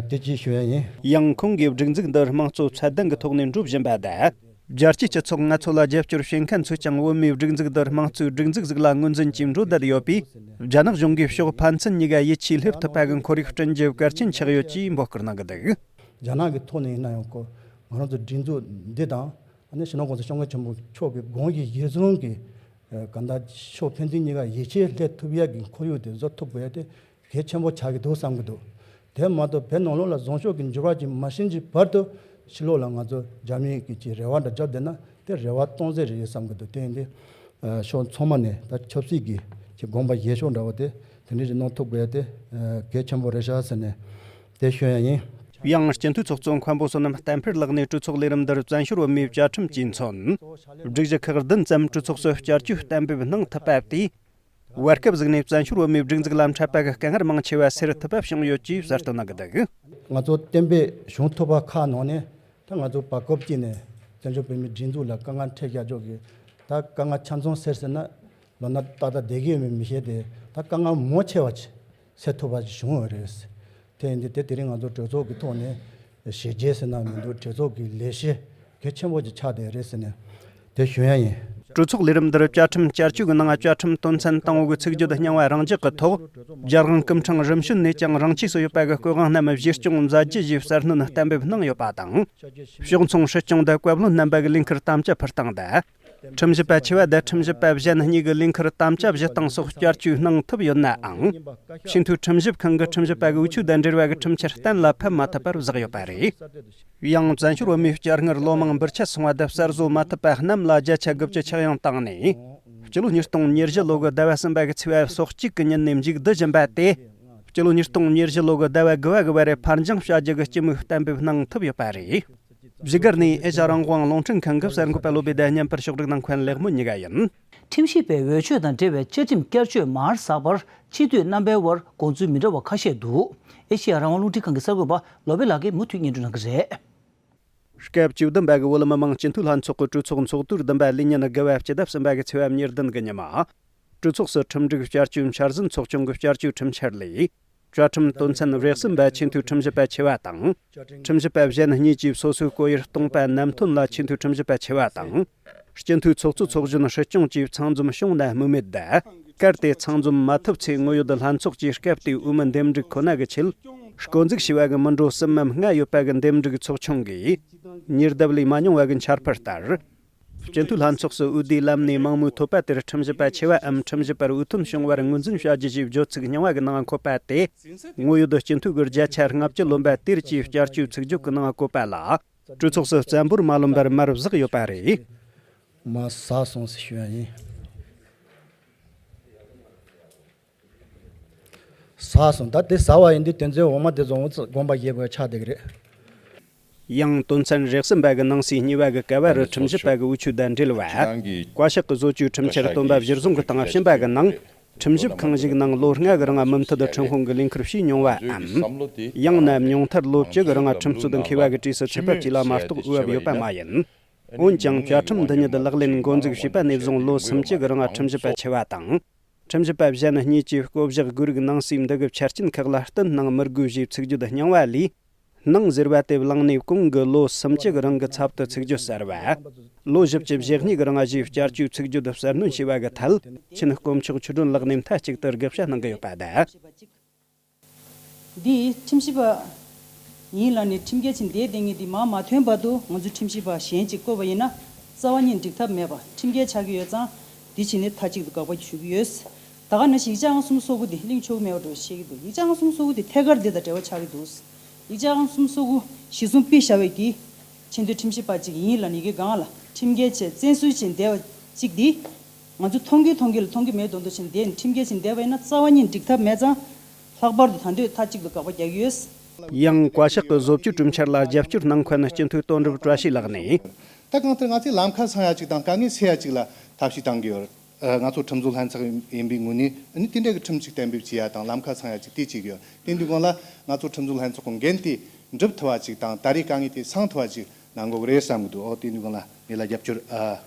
དེ་གཅིག་ཞུ་ཡ་ཡིན། ཡང་ཁོང་གིས་སྒྲིག་འཛུགས་འདི་དམངས་གཙོ་ཚད་ལྡན་གྱི་ཐོག་ནས་འགྲོ་བཞིན་པ་དང་། རྒྱལ་སྤྱིའི་སྤྱི་ཚོགས་ང་ཚོ་ལ་རྒྱབ་སྐྱོར་བྱེད་མཁན་ཚོས་ཀྱང་བོད་མིའི་སྒྲིག་འཛུགས་འདི་དམངས་གཙོའི་སྒྲིག་འཛུགས་ཟིག་ལ་ངོས་འཛིན་གྱིས་འགྲོ་བསྡད་ཡོད་པས། རྒྱ་ནག་གཞུང་གིས་ཕྱོགས་ཕན་ཚུན་གཉིས་ཀ་ཡིད་ཆེས་སླེབས་ཐུབ་པ་གི་ཁོར་ཡུག་བསྐྲུན་རྒྱུ་གལ་ཆེན་ཆགས་ཡོད་ཅེས་འབོད་སྐུལ་གནང་གི་འདུག་རྒྱ་ནག་གི་ཐོག་ནས་ཡིན་ན་ཡང་ཁོ་ང་རང་ཚོ་སྒྲིག་འཛུགས་འདི་དང་། ཨ་ནི་སྤྱི་ནོར་༸གོང་ས་༸སྐྱབས་མགོན་ཆེན་པོ་མཆོག་གི་དགོངས་གཞི་གཞིར་བཟུང་གིས་ཨ་གང་ལྟར་ཕྱོགས་ཕན་ཚུན་གཉིས་ཀ་ཡིད་ཆེས་སླེབས་ཐུབ་ཡག་གི་ཁོར་ཡུག་དེ་བཟོ་ཐུབ་དགོས་ཡ་དེ་གལ་ཆེན་པོ་ཆགས་ཀྱི་འདུག་བསམ་གྱི་འདུག་དེ་མ་གཏོགས་བོད་ནང་ལོགས་ལ་བཟང་ཕྱོགས་ཀྱི་འགྱུར་བ་ཅིག་མ་ཕྱིན་གྱི་བར་དུ་ཕྱི་ལོགས་ལ་ང་ཚོ་རྒྱ་མིའི་གི་ཅིག་རེ་བ་འདྲ་བརྒྱབ་བསྡད་ན་དེ་རེ་བ་སྟོང་ཟད་རེད་བསམ་གྱི་འདུག་དེ་ཡིན་དུས་ཨ་ཕྱོགས་ཚང་མ་ནས་ད་ཆབ་སྲིད་ཀྱི་ཅིག་དགོངས་པ་བཞེས་ཕྱོགས་འདྲ་བོ་དེ་དེ་འདྲ་ཞིག་གནང་ཐུབ་དགོས་ཡ་དེ་ཨ་གལ་ཆེན་པོ་རེད་ཤག་ཟེར་ནས་དེ་ཞུ་ཡ་ཡིན། ཡང་སྤྱི་འཐུས་ཚོགས་གཙོ་མཁན་པོ་བསོད་ནམས་བསྟན་འཕེལ་ལགས་ནས་གྲོས་ཚོགས་ལས་རིམ་འདིར་བཙན་བྱོལ་བོད་མིའི་བཅའ་ཁྲིམས་ཀྱིས་མཚོན། སྒྲིག་གཞི་ཁག་བདུན་ཙམ་གྲོས་ཚོགས་སུ་བསྐྱར་བཅོས་གཏན་འབེབས་གནང་ཐུབ་པ་དེས། བར་སྐབས་ཟིག་ནས་བཙན་བྱོལ་བོད་མིའི་སྒྲིག་འཛུགས་ལ་འཕྲད་པ་གི་དཀའ་ངལ་མང་ཆེ་བ་སེལ་ཐུབ་པ་བྱུང་ཡོད་ཅེས་གསལ་སྟོན་གནང་གི་འདུག་ང་ཚོ་གཏན་འབེབས་བྱུང་ཐུབ་པ་ཁག་ནང་ནས་ད་ང་ཚོ་བར་སྐབས་གཅིག་ནས་བཙན་བྱོལ་བོད་མིའི་སྒྲིག་འཛུགས་ལ་དཀའ་ངལ་འཕྲད་བཞག་ཕྱོགས་ཀྱི་ད་དཀའ་ངལ་ཆ་ཚང་སེལ་ཟེར་ན་ལོ་ན་ཏག་ཏག་བསྡད་ཀྱི་ཡོད་མེད་མི་ཤེས་ཏེ་ད་དཀའ་ངལ་མང་ཆེ་བ་ཅིག་སེལ་ཐུབ་པ་ཞིག་བྱུང་ཡོད་རེད། དེ་ཡིན་དུས་དེ་དེ་རིང་ང་ཚོ་གྲོས་ཚོགས་ཀྱི་ཐོག་ནས་བྱས་རྗེས་ཟེར་ན་མི་འདུག་གྲོས་ཚོགས་ཀྱི་ལས་གཞི་གལ་ཆེན་པོ་ཅིག་ཆགས་བསྡད་རེད་ཟེར་ནས་དེ་ཞུ་ཡ་ཡིན། གྲོས་ཚོགས་ལས་རིམ་འདིར་བཅའ་ཁྲིམས་བསྐྱར་བཅོས་ཀྱི་ནང་བཅའ་ཁྲིམས་དོན་ཚན་དང་པོ་གི་ཚིག་བརྗོད་རྙིང་བ་རང་འཇགས་ཀྱི་ཐོག་རྒྱལ་དབང་སྐུ་ཕྲེང་རིམ་བྱོན་ནས་ཀྱང་རང་ཆས་སུ་ཡོད་པ་གི་བཀོད་དབང་རྣམས་གཞིར་བྱུང་མཛད་རྒྱུ་ཞེས་གསལ་སྣོན་གཏན་འབེབས་གནང་ཡོད་པ་དང་། ཕྱོགས་མཚུངས་སྲིད་སྐྱོང་དང་བཀའ་བློན་རྣམ་པ་གི་ལས་འཁུར་དམ་བཅའ་ཕུལ་སྟངས་དང་། ཁྲིམས་ཞིབ་པ་ཆེ་བ་དང་ཁྲིམས་ཞིབ་པ་གཞན་གཉིས་ཀྱི་ལས་འཁུར་དམ་བཅའ་བཞེས་སྟངས་སོགས་བསྐྱར་བཅོས་གནང་ཐུབ་ཡོད་ནའང་། ཆེས་མཐོའི་ཁྲིམས་ཞིབ་ཁང་གི་ཁྲིམས་ཞིབ་པ་གི་འོས་ཆོས་དང་འབྲེལ་བ་གི་ཁྲིམས་འཆར་གཏན་ལ་ཕབ་མ་ཐུབ་པར་བཞག་ཡོད་པ་རེད། ཡང་བཙན་བྱོལ་བོད་མིའི་བསྐྱར་སྔར་ལོ་མང་འབུར་ཆ་སོང་བ་དང་གསར་བཟོ་མ་ཐུབ་པ་རྣམས་ལ་བརྒྱ་ཆ་དགུ་བཅུ་ཆག་ཡང་བཏང་ནས། སྤྱི་ལོ་ཉིས་སྟོང་ཉེར་བཞི་ལོ་གི་ཟླ་བ་གསུམ་པ་གི་ཚེས་པ་སོ་གཅིག་གི་ཉིན་ནས་མཇུག་བསྡུ་བཞིན་པ་དེ། སྤྱི་ལོ་ཉིས་སྟོང་ཉེར་བཞི་ལོ་གི་ཟླ་བ་དགུ་པ་གི་བར་རེ་ཕར་འགྱངས་བྱ་རྒྱུ་གི་སྤྱི་མོས་གཏན་འབེབས་གནང་ཐུབ་ཡོད་པ་རེད། བཞུགས་སྒར་ནས་ཨེ་ཤ་རང་དབང་རླུང་འཕྲིན་ཁང་གི་གསར་འགོད་པ་བློ་བྷེ་དང་མཉམ་པར་ཕྱོགས་སྒྲིག་གནང་མཁན་ལེགས་མོ་གཉིས་ཀ་ཡིན། ཁྲིམས་ཞིབ་པའི་འོས་ཆོས་དང་འབྲེལ་བའི་བཅའ་ཁྲིམས་བསྐྱར་བཅོས་མར་ཟགས་པར་སྤྱི་འཐུས་རྣམ་པའི་དབར་དགོངས་ཚུལ་མི་འདྲ་བ་ཁ་ཤས་འདུག་ཨེ་ཤེ་ཡ་རང་དབང་རླུང་འཕྲིན་ཁང་གི་གསར་འགོད་པ་བློ་བྷེ་ལགས་ཀྱིས་མུ་མཐུད་སྙན་སྒྲོན་གནང་གི་རེད། སྐབས་བཅུ་བདུན་པ་གི་བོད་མི་མང་སྤྱི་འཐུས་ལྷན་ཚོགས་ཀྱི་གྲོས་ཚོགས་ཚོགས་དུས་བདུན་པ་ལས་ཉིན་དགུ་པ་སྤྱི་ཟླ་གསུམ་པ་གི་ཚེས་པ་ཉེར་བདུན་གི་ཉི་མ། གྲོས་ཚོགས་སུ་ཁྲིམས་སྒྲིག་བསྐྱར་བཅོས་འཆར་ཟིན་ཚོགས་ཆུང་གི་བསྐྱར་བཅོས་ཁྲིམས་འཆར་ལས། བཅའ་ཁྲིམས་དོན་ཚན་རེ་གསུམ་པ་ཆེས་མཐོའི་ཁྲིམས་ཞིབ་པ་ཆེ་བ་དང་། ཁྲིམས་ཞིབ་པ་གཞན་གཉིས་ཀྱིས་སོ་སོའི་བཀོད་ཡུལ་སྟོང་པ་ནམ་ཐོན་ལ་ཆེས་མཐོའི་ཁྲིམས་ཞིབ་པ་ཆེ་བ་དང་། སྤྱི་འཐུས་ཚོགས་གཙོ་ཚོགས་གཞོན་སྲིད་སྐྱོང་བཅས་ཚང་འཛོམས་བྱུང་ན་སྨོས་མེད་དང་། གལ་ཏེ་ཚང་འཛོམས་མ་ཐུབ་ཚེ་དངོས་ཡོད་ལྷན་ཚོགས་ཀྱིས་སྐབས་དེའི་འོས་མི་འདེམས་སྒྲུག་ཁོ་ན་གི་ཆེད། བསྐོ་འཛུགས་བྱས་པ་གི་མི་འགྲོ་གསུམ་མམ་ལྔ་ཡོད་པ་གི་འདེམས་སྒྲུག་ཚོགས་ཆུང་གིས། ཉེ་ལྡབ་ལས་མ་མྱོང་བ་གི་འཆར་འཕུལ་ལྟར། སྤྱི་འཐུས་ལྷན་ཚོགས་སུ་འོས་བསྡུའི་ལམ་ནས་མང་མོས་ཐོབ་པ་དེར་ཁྲིམས་ཞིབ་པ་ཆེ་བའམ་ཁྲིམས་ཞིབ་པར་འོས་ཐོན་བྱུང་བར་ངོས་འཛིན་བྱ་རྒྱུ་ཞེས་བརྗོད་ཚིག་རྙིང་བ་གི་ནང་འཁོད་པ་དེ། དངོས་ཡོད་སྤྱི་འཐུས་ཀྱི་བརྒྱ་ཆ་ལྔ་བཅུ་ལོན་པ་དེར་ཀྱིས་བསྐྱར་བཅོས་ཚིག་བརྗོད་ཀྱི་ནང་བཀོད་པ་ལ། གྲོས་ཚོགས་སུ་བཙན་པོར་མ་ལོན་པར་མར་བཞག་ཡོད་པ་རེད། མ་ཟ་སོང་ཟེར་ཞུ་ཡ་ཡིན། ཟ་སོང་། ད་དེ་ཟ་བ་ཡིན་དུས་དེ་ཚོའི་འོ་མ་དེ་ཚོ་འོ་ཙི་དགོངས་པ་བཞེས་དགོས་ཆགས་བསྡད་ཀྱི་རེད། ཡང་དོན་ཚན་རེ་གསུམ་པ་གི་ནང་གསེས་གཉིས་པ་གི་ཀ་བ་རུ་ཁྲིམས་ཞིབ་པ་གི་འོས་ཆོས་དང་འབྲེལ་བ། བཀའ་ཤག་གི་བཟོ་བཅོས་ཁྲིམས་འཆར་སྟོན་པ་གཞིར་བཟུང་གི་དང་གཞན་པ་གི་ནང་། ཁྲིམས་ཞིབ་ཁང་ཞིག་ནང་ལོ་ལྔ་གི་རིང་མུ་མཐུད་ཁྲིམས་དཔོན་གྱི་ལས་འཁུར་བྱས་མྱོང་བའམ། ཡང་ན་ཉུང་མཐར་ལོ་བཅུ་གི་རིང་ཁྲིམས་རྩོད་མཁས་པ་གི་གྲས་སུ་ཚོད་དཔག་བྱས་ལ་མ་གཏོགས་འོས་བབ་ཡོད་པ་མ་ཡིན། འོན་ཀྱང་བཅའ་ཁྲིམས་འདི་ཉིད་ལག་ལེན་འགོ་འཛུགས་བྱས་པ་ནས་བཟུང་ལོ་སུམ་ཅུ་གི་རིང་ཁྲིམས་ཞིབ་པ་ཆེ་བ་དང་། ཁྲིམས་ཞིབ་པ་གཞན་གཉིས་ཀྱི་བསྐོ་གཞག་དགོས་རིགས་ནང་གསེས་འདི་གི་ཆ་རྐྱེན་ཁག་ལ་བསྟུན་གནང་མི་དགོས་ཞེས་ཚིག་བརྗོད་རྙིང་བ་ལས། ནང་ཟེར་བ་དེ་བླངས་ནས་གོང་གི་ལོ་སུམ་ཅུ་གི་རིང་གི་ཚབ་ཏུ་ཚིག་བརྗོད་གསར་བ། ལོ་བཞི་བཅུ་ཞེ་གཉིས་གི་རིང་ཞེས་བསྐྱར་བཅོས་ཚིག་བརྗོད་གསར་སྣོན་བྱས་པ་གི་ཐད། ཆེན་དཀོན་མཆོག་ཆོས་སྒྲོན་ལགས་ནས་མཐའ་གཅིག་ཏུ་དགག་བྱ་གནང་གི་ཡོད་པ་དང་། འདི་ཁྲིམས་ཞིབ་པ་ཡིན་ལབ་ནས་ཁྲིམས་འགལ་ཕྱིན་བསྡད་བསྡད་མཁན་འདི་མར་མ་ཐོན་བར་དུ་ང་ཚོ་ཁྲིམས་ཞིབ་པ་གཞན་གཅིག་བསྐོས་པ་ཡིན་ན་རྩ་བ་ཉིད་འགྲིག་ཐབས་མེད་པ་ཁྲིམས་འགལ་ཆགས་ཀྱི་ཡོད་ཙང་། འདི་བྱས་ནས་མཐའ་གཅིག་ཏུ་དགག་པ་ཞུ་གི་ཡོད། ད་ག་ནང་བཞིན་ཡིག་ཆ་ཨང་གསུམ་སོ་དགུ་འདི་གླེང་ཆོག་གི་མེད་པ་འདྲ་བཤད་ཀྱི་འདུག་ཡིག་ཆ་ཨང་གསུམ་སོ་དགུ་འདི་ཐད་ཀར་འདི་དང་འབྲེལ་བ་ཆགས་ཀྱི་འདུག་ཡིག་ཆ་ཨང་གསུམ་སོ་དགུ་གཞི་བཟུང་ཕུད་བཞག་པའི་གི་ཆེས་མཐོའི་ཁྲིམས་ཞིབ་པ་ཅིག་ཡིན་ལབ་ནས་ཀྱི་སྒང་ལ་ཁྲིམས་འགལ་བྱས་བཙན་བཟུང་བྱས་བསྡད་པ་ཅིག་འདི། ང་ཚོ་མཐོང་གི་མཐོང་གི་ལ་མཐོང་གི་མེད་མདོག་མདོག་བྱས་བསྡད་ནས་ཁྲིམས་འགལ་བྱས་བསྡད་པ་ཡིན་ན་རྩ་བ་ཉིད་འགྲིག་ཐབས་མེད་ཙང་། ལྷག་པར་དུ་ད་འདོད་མཐའ་གཅིག་ཏུ་དགག་པ་རྒྱག་གི་ཡོད། ཡང་བཀའ་ཤག་གི་བཟོ་བཅོས་གྲོས་འཆར་ལ་རྒྱབ་སྐྱོར་གནང་མཁན་སྤྱི་འཐུས་དོན་གྲུབ་བཀྲ་ཤིས་ལགས་ནས། ད་གང་ལྟར་ང་ཚོས་ལམ་ཁ་སང་ཡ་ཅིག་དང་དཀའ་ངལ་སེལ་ཡ་ཅིག་ལ་ཐབས་ཤེས་བཏང་གི་ཡོད། ང་ཚོ་ཁྲིམས་བཟོ་ལྷན་ཚོགས་ཡིན་པའི་ངོས་ནས་ནི་དེ་འདྲ་གི་ཁྲིམས་ཅིག་གཏན་འབེབས་བྱེད་ཡ་དང་ལམ་ཁ་སང་ཡ་ཅིག་དེ་བྱེད་ཀྱི་ཡོད། དེ་འདུག་གོང་ལ་ང་ཚོ་ཁྲིམས་བཟོ་ལྷན་ཚོགས་ཀྱི་འགན་དེ་འགྲུབ་ཐུབ་པ་ཅིག་དང་ད་རེས་དཀའ་ངལ་དེ་སང་ཐུབ་པ་ཅིག་གནང་དགོས་ཀྱི་རེད་བསམ་གྱི་འདུག་ཨོ་དེ་འདུག་གོང་ལ་ངེད་ལ་རྒྱབ་སྐྱོར་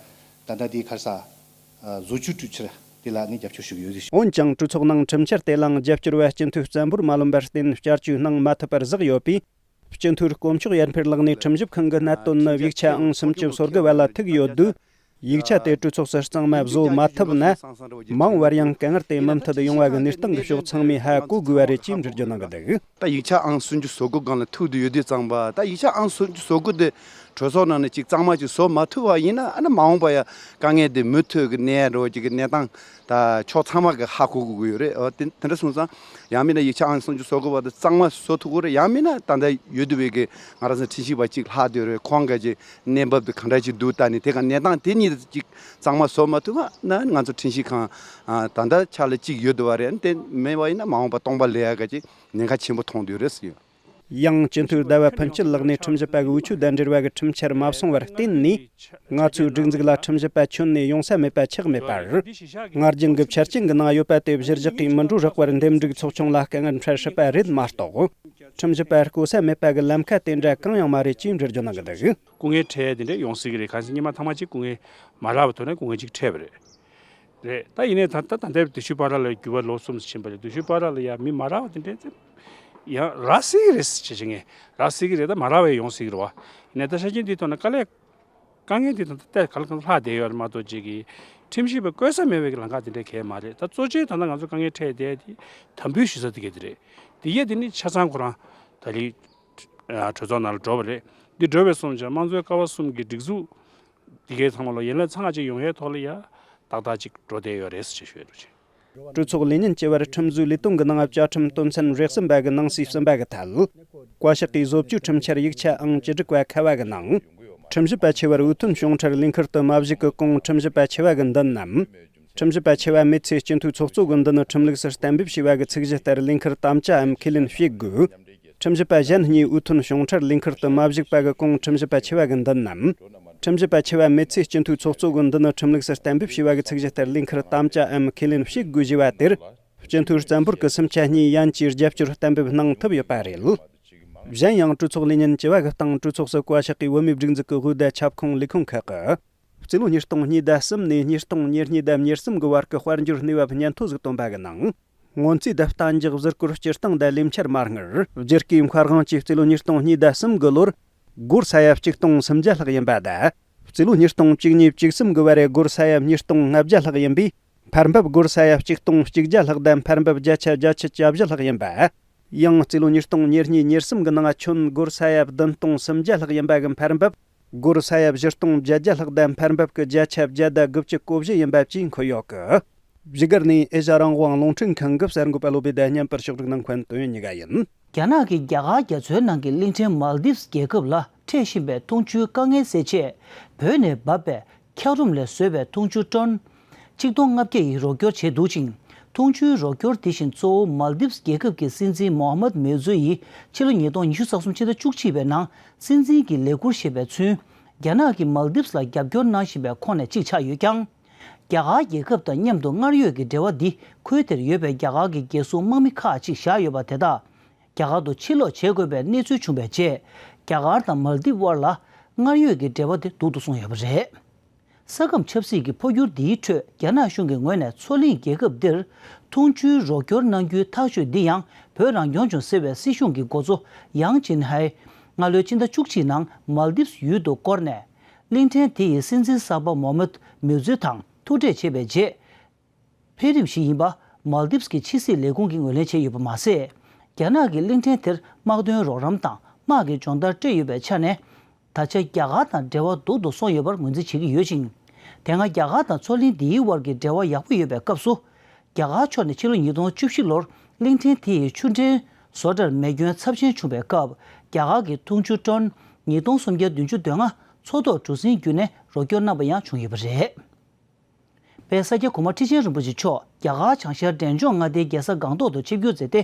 ད་ལྟ་དེའི་ཁར་ས་བཟོ་བཅོས་གྲོས་འཆར་དེ་ལ་ནི་རྒྱབ་སྐྱོར་ཞུ་གི་ཡོད་ཟེར། འོན་ཀྱང་གྲོས་ཚོགས་ནང་ཁྲིམས་འཆར་དེ་ལའང་རྒྱབ་སྐྱོར་བ་སྤྱི་འཐུས་བཙན་པོར་མ་ལོན་པར་བརྟེན་བསྐྱར་བཅོས་གནང་མ་ཐུབ་པར་བཞག་ཡོད་པས། སྤྱི་འཐུས་དཀོན་མཆོག་ཡར་འཕེལ་ལགས་ནས་ཁྲིམས་ཞིབ་ཁང་གི་གནད་དོན་ནི་ཡིག་ཆ་ཨང་སུམ་ཅུ་སོ་དགུ་བ་ལ་ཐུག་ཡོད་དུས། ཡིག་ཆ་དེ་གྲོས་ཚོགས་སུ་གཙང་མ་བཟོ་མ་ཐུབ་ན། མ་འོངས་པར་ཡང་དཀའ་ངལ་དེ་མུ་མཐུད་ཡོང་བ་གི་གནས་སྟངས་ཀྱི་ཕྱོགས་ཚང་མས་ཧ་གོ་དགོས་པ་རེད་ཅེས་འགྲེལ་བརྗོད་གནང་གི་འདུག་ད་ཡིག་ཆ་ཨང་སུམ་ཅུ་སོ་དགུ་སྒང་ལ་ཐུག་བསྡད་ཡོད་དུས་ཙང་པ་ད་ཡིག་ཆ་ཨང་སུམ་ཅུ་སོ་དགུ་དེ་གྲོས་ཚོགས་ནང་ནས་ཅིག་གཙང་མ་ཅིག་བཟོ་མ་ཐུབ་པ་ཡིན་ན་ཨ་ནི་མ་འོངས་པ་ཡ་དཀའ་ངལ་དེ་མུ་མཐུད་ཀྱི་གནས་འགྲོ་ཅིག་གི་གནས་སྟངས། ད་ཕྱོགས་ཚང་མ་གི་ཧ་གོ་དགོས་ཀྱི་ཡོད་རེད། ཨོ་དེ་དེ་འདྲ་སོང་ཙང་ཡང་མིན་ན་ཡིག་ཆ་ཨང་སུམ་ཅུ་སོ་དགུ་བ་དེ་གཙང་མ་བཟོ་ཐུབ་ཀྱི་རེད། ཡང་མིན་ན་ད་ལྟ་ཡོད་དུ་བའི་གི་ང་རང་ཚོ་ཁྲིམས་ཞིབ་པ་གཅིག་ལྷག་བསྡད་རེད། ཁོང་ག་ཅིག་གནས་བབ་དེ་ག་འདྲ་ཅིག་འདུག་ད་ནི་དེ་ག་གནས་སྟངས་དེ་གཉིས་ཅིག་གཙང་མ་བཟོ་མ་ཐུབ་པ་ན་ང་ཚོ་ཁྲིམས་ཞིབ་ཁང་ད་ལྟ་ཆ་ལ་གཅིག་ཡོད་དུ་བ་རེད། དེ་མེད་པ་ཡིན་ན་མ་འོངས་པ་སྟོང་པ་ལས་ཡ་ག་ཅིག་ཉེན་ཁ་ཆེན་པོ་མཐོང་བསྡད་རེད་ཟེར། ཡང་སྤྱི་འཐུས་ཟླ་བ་ཕུན་སྐྱིད་ལགས་ནས་ཁྲིམས་ཞིབ་པ་གི་འོས་ཆོས་དང་འབྲེལ་བ་གི་ཁྲིམས་འཆར་མ་སོང་བར་བརྟེན་ནས། ང་ཚོའི་སྒྲིག་འཛུགས་ལ་ཁྲིམས་ཞིབ་པ་ཁྱོན་ནས་ཡོང་ས་མེད་པ་ཆགས་མེད་པར། སྔར་རྒྱུན་གྱི་ཆ་རྐྱེན་གྱི་ནང་ཡོད་པ་དེ་གཞིར་བཞག་གིས་མི་འགྲོ་རག་པར་འདེམས་སྒྲུག་ཚོགས་ཆུང་ལ་དཀའ་ངལ་འཕྲད་སྲིད་པ་རེད་མ་གཏོགས། ཁྲིམས་ཞིབ་པ་བསྐོ་ས་མེད་པ་གི་ལམ་ཁ་དེ་འདྲ་གང་ཡང་མ་རེད་ཅེས་འགྲེལ་བརྗོད་གནང་གི་འདུག་སྐུ་ངལ་འཕྲད་དེ་འདྲ་ཡོང་སྲིད་ཀྱི་རེད། གང་ཟེར་སྔོན་མ་ཐེངས་མ་གཅིག་སྐུ་ངལ་མ་རག་པའི་ཐོག་ནས་སྐུ་ངལ་གཅིག་འཕྲད་པ་རེད། རེད། ད་ཡིན་ནའི་ད་ད་ད་ལྟའི་དུས་ཚོད་བར་ལ་འགྱུར་བ་ལོ་གསུམ་ཕྱིན་པ་རེད། དུས་ཚོད་བར་ལ་ཡང་མི་མ་རག་པ་དེ་འདྲས་ཡང་རག་སྲིད་ཀྱི་རེད་ཟེར་བྱས་ངས་རག་སྲིད་ཀྱི་རེད། ད་མ་རག་པ་ཡོང་སྲིད་ཀྱི་རེད་བ། ཡིན་ནའི་ད་ཆ་རྐྱེན་འདིའི་ཐོག་ནས་དཀའ་ལས་དཀའ་ངལ་འདི་ད་ལྟ་ག་ལ་གང་ལྷག་བསྡད་ཡོད་རེད་མ་གཏོགས་ཅིག་གིས་ཁྲིམས་ཞིབ་པ་བསྐོ་ས་མེད་པའི་ལམ་ཁ་དེ་འདྲས་གང་ཡང་མ་རེད། ད་གཙོ་ཆེ་ད་ལྟ་ང་ཚོ་དཀའ་ངལ་འཕྲད་བསྡད་དེ་དམ་འབུལ་ཞུ་ས་དེ་ག་དེ་རེད། དེ་གས་དེ་ནི་ཆ་ཚང་ཁོ་རང་ད་ལི་གྲོས་ཚོགས་ནང་ལ་འགྲོ་བ་རེད། འདི་འགྲོ་བའི་སོང་ཙང་དམངས་གཙོའི་ཀ་བ་གསུམ་གྱི་སྒྲིག་འཛུགས། འདི་གའི་ཚང་མ་ལོ་ཡན་ལག་ཚང་གཅིག་ཡོང་ཡའི་ཐོག་ལ་ཡ་ཏག་ཏག་ཅིག་འགྲོ་བསྡད་ཡོད་རེད་ཟེར་ཞུ་ཡ་འདུག་ཅིང་། གྲོས་ཚོགས་ལས་ཉིན་བཅུ་བར་ཁྲིམས་བཟོའི་ལས་དོན་གྱི་ནང་བཅའ་ཁྲིམས་དོན་ཚན་རེ་གསུམ་པ་གི་ནང་གསེས་གསུམ་པ་གི་ཐད། བཀའ་ཤག་གིས་བཟོ་བཅོས་ཁྲིམས་འཆར་ཡིག་ཆ་ཨང་བཅུ་དྲུག་པ་ཁ་བ་གི་ནང་། ཁྲིམས་ཞིབ་པ་ཆེ་བར་འོས་ཐོན་བྱུང་འཕྲལ་ལས་འཁུར་དུ་མ་བཞུགས་ཀྱི་གོང་ཁྲིམས་ཞིབ་པ་ཆེ་བ་གི་མདུན་ནམ། ཁྲིམས་ཞིབ་པ་ཆེ་བ་མེད་ཚེ་སྤྱི་འཐུས་ཚོགས་གཙོ་གི་མདུན་ནས་ཁྲིམས་ལུགས་སུ་གཏན་འབེབས་བྱས་པ་གི་ཚིག་གཞི་ལྟར་ལས་འཁུར་དམ་བཅའ་འམ་ཁས་ལེན་བྱེད་དགོས། ཁྲིམས་ཞིབ་པ་གཞན་གཉིས་འོས་ཐོན་བྱུང་འཕྲལ་ལས་འཁུར་དུ་མ་བཞུགས་པ་གི་གོང་ཁྲིམས་ཞིབ་པ་ཆེ་བ་གི་མདུན་ནམ། ཁྲིམས་ཞིབ་པ་ཆེ་བ་མེད་ཚེ་སྤྱི་འཐུས་ཚོགས་གཙོ་གི་མདུན་ནས་ཁྲིམས་ལུགས་སུ་གཏན་འབེབས་བྱས་པ་གི་ཚིག་གཞི་ལྟར་ལས་འཁུར་དམ་བཅའ་འམ་ཁས་ལེན་བྱེད་དགོས་ཞེས་པ་དེར། སྤྱི་འཐུས་བཙན་པོར་གི་སུམ་ཆ་གཉིས་ཡན་གྱིས་རྒྱབ་སྐྱོར་གཏན་འབེབས་གནང་ཐུབ་ཡོད་པ་རེད། གཞན་ཡང་གྲོས་ཚོགས་ལས་ཉིན་བཅུ་བ་གི་སྟེང་གྲོས་ཚོགས་སུ་བཀའ་ཤག་གིས་བོད་མིའི་སྒྲིག་འཛུགས་ཀྱི་དབུས་བརྡ་ཁྱབ་ཁོངས་ལས་ཁུངས་ཁག་གི། རྩིས་ལོ་ཉིས་སྟོང་གཉིས་ཟླ་གསུམ་ནས་ཉིས་སྟོང་ཉེར་གཉིས་ཟླ་ཉེར་གསུམ་གི་བར་གྱི་དཔལ་འབྱོར་གནས་བབ་སྙན་ཐོ་ཟིག་བཏོན་པ་གི་ནང་། སྔོན་རྩིས་དང་གཏན་འཇགས་གཟིགས་སྐོར་སྤྱིར་བཏང་དང་ལས་འཆར་མ་དངུལ་བསྒྱུར་བཀོད་མཁར་དབང་བཅས་རྩིས་ལོ་ཉིས་སྟོང་གཉིས་ཟླ་གསུམ་གི་ལོར་སྒོར་ས་ཡ་གཅིག་སྟོང་སུམ་བརྒྱ་ལྷག་ཡིན་པ་དང་། རྩིས་ལོ་ཉིས་སྟོང་བཅུ་གཉིས་བཅུ་གསུམ་གི་བར་སྒོར་ས་ཡ་ཉིས་སྟོང་ལྔ་བརྒྱ་ལྷག་ཡིན་པས། འཕར་འབབ་སྒོར་ས་ཡ་གཅིག་སྟོང་གཅིག་བརྒྱ་ལྷག་དང་འཕར་འབབ་བརྒྱ་ཆ་བརྒྱད་ཅུ་གྱ་བཞི་ལྷག་ཡིན་པ། ཡང་རྩིས་ལོ་ཉིས་སྟོང་ཉེར་གཉིས་ཉེར་གསུམ་གི་ནང་ཁྱོན་སྒོར་ས་ཡ་བདུན་སྟོང་སུམ་བརྒྱ་ལྷག་ཡིན་པ་གི་འཕར་འབབ། སྒོར་ས་ཡ་བཞི་སྟོང་བརྒྱད་བརྒྱ་ལྷག་དང་འཕར་འབབ་ཀྱི་བརྒྱ་ཆ་བརྒྱ་དང་དགུ་བཅུ་གོ་བཞི་ཡིན་པ་བཅས་འཁོད་ཡོད་གི། བཞུགས་སྒར་ནས་ཨེ་ཤ་རང་དབང་རླུང་འཕྲིན་ཁང་གི་གསར་འགོད་པ་བློ་བྷེ་དང་བརྙན་པར་ཕྱོགས་སྒྲིག་གནང་མཁན་དོན་ཡོད་གཉིས་ཀ་ཡིན། རྒྱ་ནག་གིས་རྒྱ་གར་རྒྱ་མཚོའི་ནང་གི་གླིང་ཕྲན་མཱལ་དིབ་རྒྱལ་ཁབ་ལ་འཕྲད་བཞིན་པའི་འཐུང་ཆུའི་དཀའ་ངལ་སེལ་ཆེད། བོད་ནས་འབབ་པའི་འཁྱགས་རོམ་ལས་བཟོས་པའི་འཐུང་ཆུ་ཊོན་ཆིག་སྟོང་ལྔ་བརྒྱ་ཡི་རོགས་སྐྱོར་བྱས་འདུག་ཅིང་། འཐུང་ཆུའི་རོགས་སྐྱོར་དེ་བཞིན་གཙོ་བོ་མཱལ་དིབས་རྒྱལ་ཁབ་ཀྱི་སྲིད་འཛིན་མོ་ཧ་མད་མེ་ཛུ་ཡིས་ཕྱི་ལོ་ཉིས་སྟོང་ཉི་ཤུ་རྩ་གསུམ་ཕྱི་ཟླ་བཅུ་གཅིག་པའི་ནང་སྲིད་འཛིན་གྱི་ལས་ཁུར་བཞེས་པའི་ཚུན། རྒྱ་ནག་གིས་མཱལ་དིབས་ལ་རྒྱབ་སྐྱོར་གནང་བཞིན་པའི་ཁོངས་ནས་གཅིག་ཆགས་ཡོད་ཀྱང་། རྒྱ་གར་རྒྱལ་ཁབ་དང་མཉམ་དུ་སྔར་ཡོད་ཀྱི་འབྲེལ་བ་འདི་ཁུལ་དེར་ཡོད་པའི་རྒྱ་གར་གྱི་རྒྱལ་སྲུང་དམག་མི་ཁག་ཅིག་བཞག་ཡོད་པ་དེ་དག་རྒྱ་གར་དུ་ཕྱིར་ལོག་བྱེད་དགོས་པའི་གནས་ཚུལ་བྱུང་བའི་རྗེས། རྒྱ་གར་དང་མཱལ་དིབ་དབར་ལ་སྔར་ཡོད་ཀྱི་འབྲེལ་བ་དེ་སྡུག་ཏུ་སོང་ཡོད་པ་རེད། ས་ཁམས་ཆབ་སྲིད་ཀྱི་འཕོ་འགྱུར་འདིའི་ཁྲོད་རྒྱ་ནག་གཞུང་གི་ངོས་ནས་མཚོ་གླིང་རྒྱལ་ཁབ་འདིར་འཐུང་ཆུའི་རོགས་སྐྱོར་གནང་རྒྱུའི་ཐག་གཅོད་འདི་ཡང་བོད་རང་སྐྱོང་ལྗོངས་ཟེར་བའི་སྲིད་གཞུང་གི་འགོ་གཙོ་ཡང་ཅིན་ཧའེ་སྔ་ལོའི་ཕྱི་ཟླ་བཅུ་གཅིག་ནང་མཱལ་དིབས་ཡུལ་དུ་བསྐོར་ནས། གླིང་ཕྲན་དེ་ཡི་སྲིད་འཛིན་གསར་པ་མོ་ཧ་མད་མེ་ཛུ་དང་ཐུག་འཕྲད་བྱས་པའི་རྗེས། འཕེལ་རིམ་ཞིག་ཡིན་པ་མཱལ་དིབས་ཀྱི་ཕྱི་སྲིད་ལས་ཁུངས་ཀྱིས་ངོས་ལེན་བྱས་ཡོད་པ་མ་ཟད། རྒྱ་ནག་གིས་གླིང་ཕྲན་དེར་དམག་དོན་རོགས་རམ་དང་དམག་གི་སྦྱོང་བརྡར་སྤྲད་ཡོད་པའི་ཆ་ནས། ད་ཆ་རྒྱ་གར་དང་འབྲེལ་བ་སྡུག་ཏུ་སོང་ཡོད་པར་ངོས་འཛིན་བྱེད་ཀྱི་ཡོད་ཅིང་། དེ་སྔ་རྒྱ་གར་དང་མཚོ་གླིང་འདིའི་དབར་གྱི་འབྲེལ་བ་ཡག་པོ་ཡོད་པའི་སྐབས་སུ། རྒྱ་གར་ཕྱོགས་ནས་ཕྱི་ལོ་ཉིས་སྟོང་བཅུ་བཞི་ལོར་གླིང་ཕྲན་དེ་ཡི་ཆུ་འདྲེན་བཟོ་གྲྭར་མེ་སྐྱོན་ཚབས་ཆེན་བྱུང་བའི་སྐབས། རྒྱ་གར་གྱི་འཐུང་ཆུ་ཊོན་ཉིས་སྟོང་སུམ་བརྒྱ་བདུན་ཅུ་དོན་ལྔ་མཚོ་ཐོག་གྲུ་གཟིངས་བརྒྱུད་ནས་རོགས་སྐྱོར་གནང་པ་ཡང་བྱུང་ཡོད་པ་རེད། དཔལ་ས་སྐྱ་གོང་མ་ཁྲི་ཆེན་རིན་པོ་ཆེ་མཆོག་རྒྱ་གར་བྱང་ཤར་འབྲས་ལྗོངས་མངའ་སྡེའི་རྒྱལ་ས་སྒང་ཏོག་ཏུ་ཆིབས་བསྒྱུར་མཛད་དེ།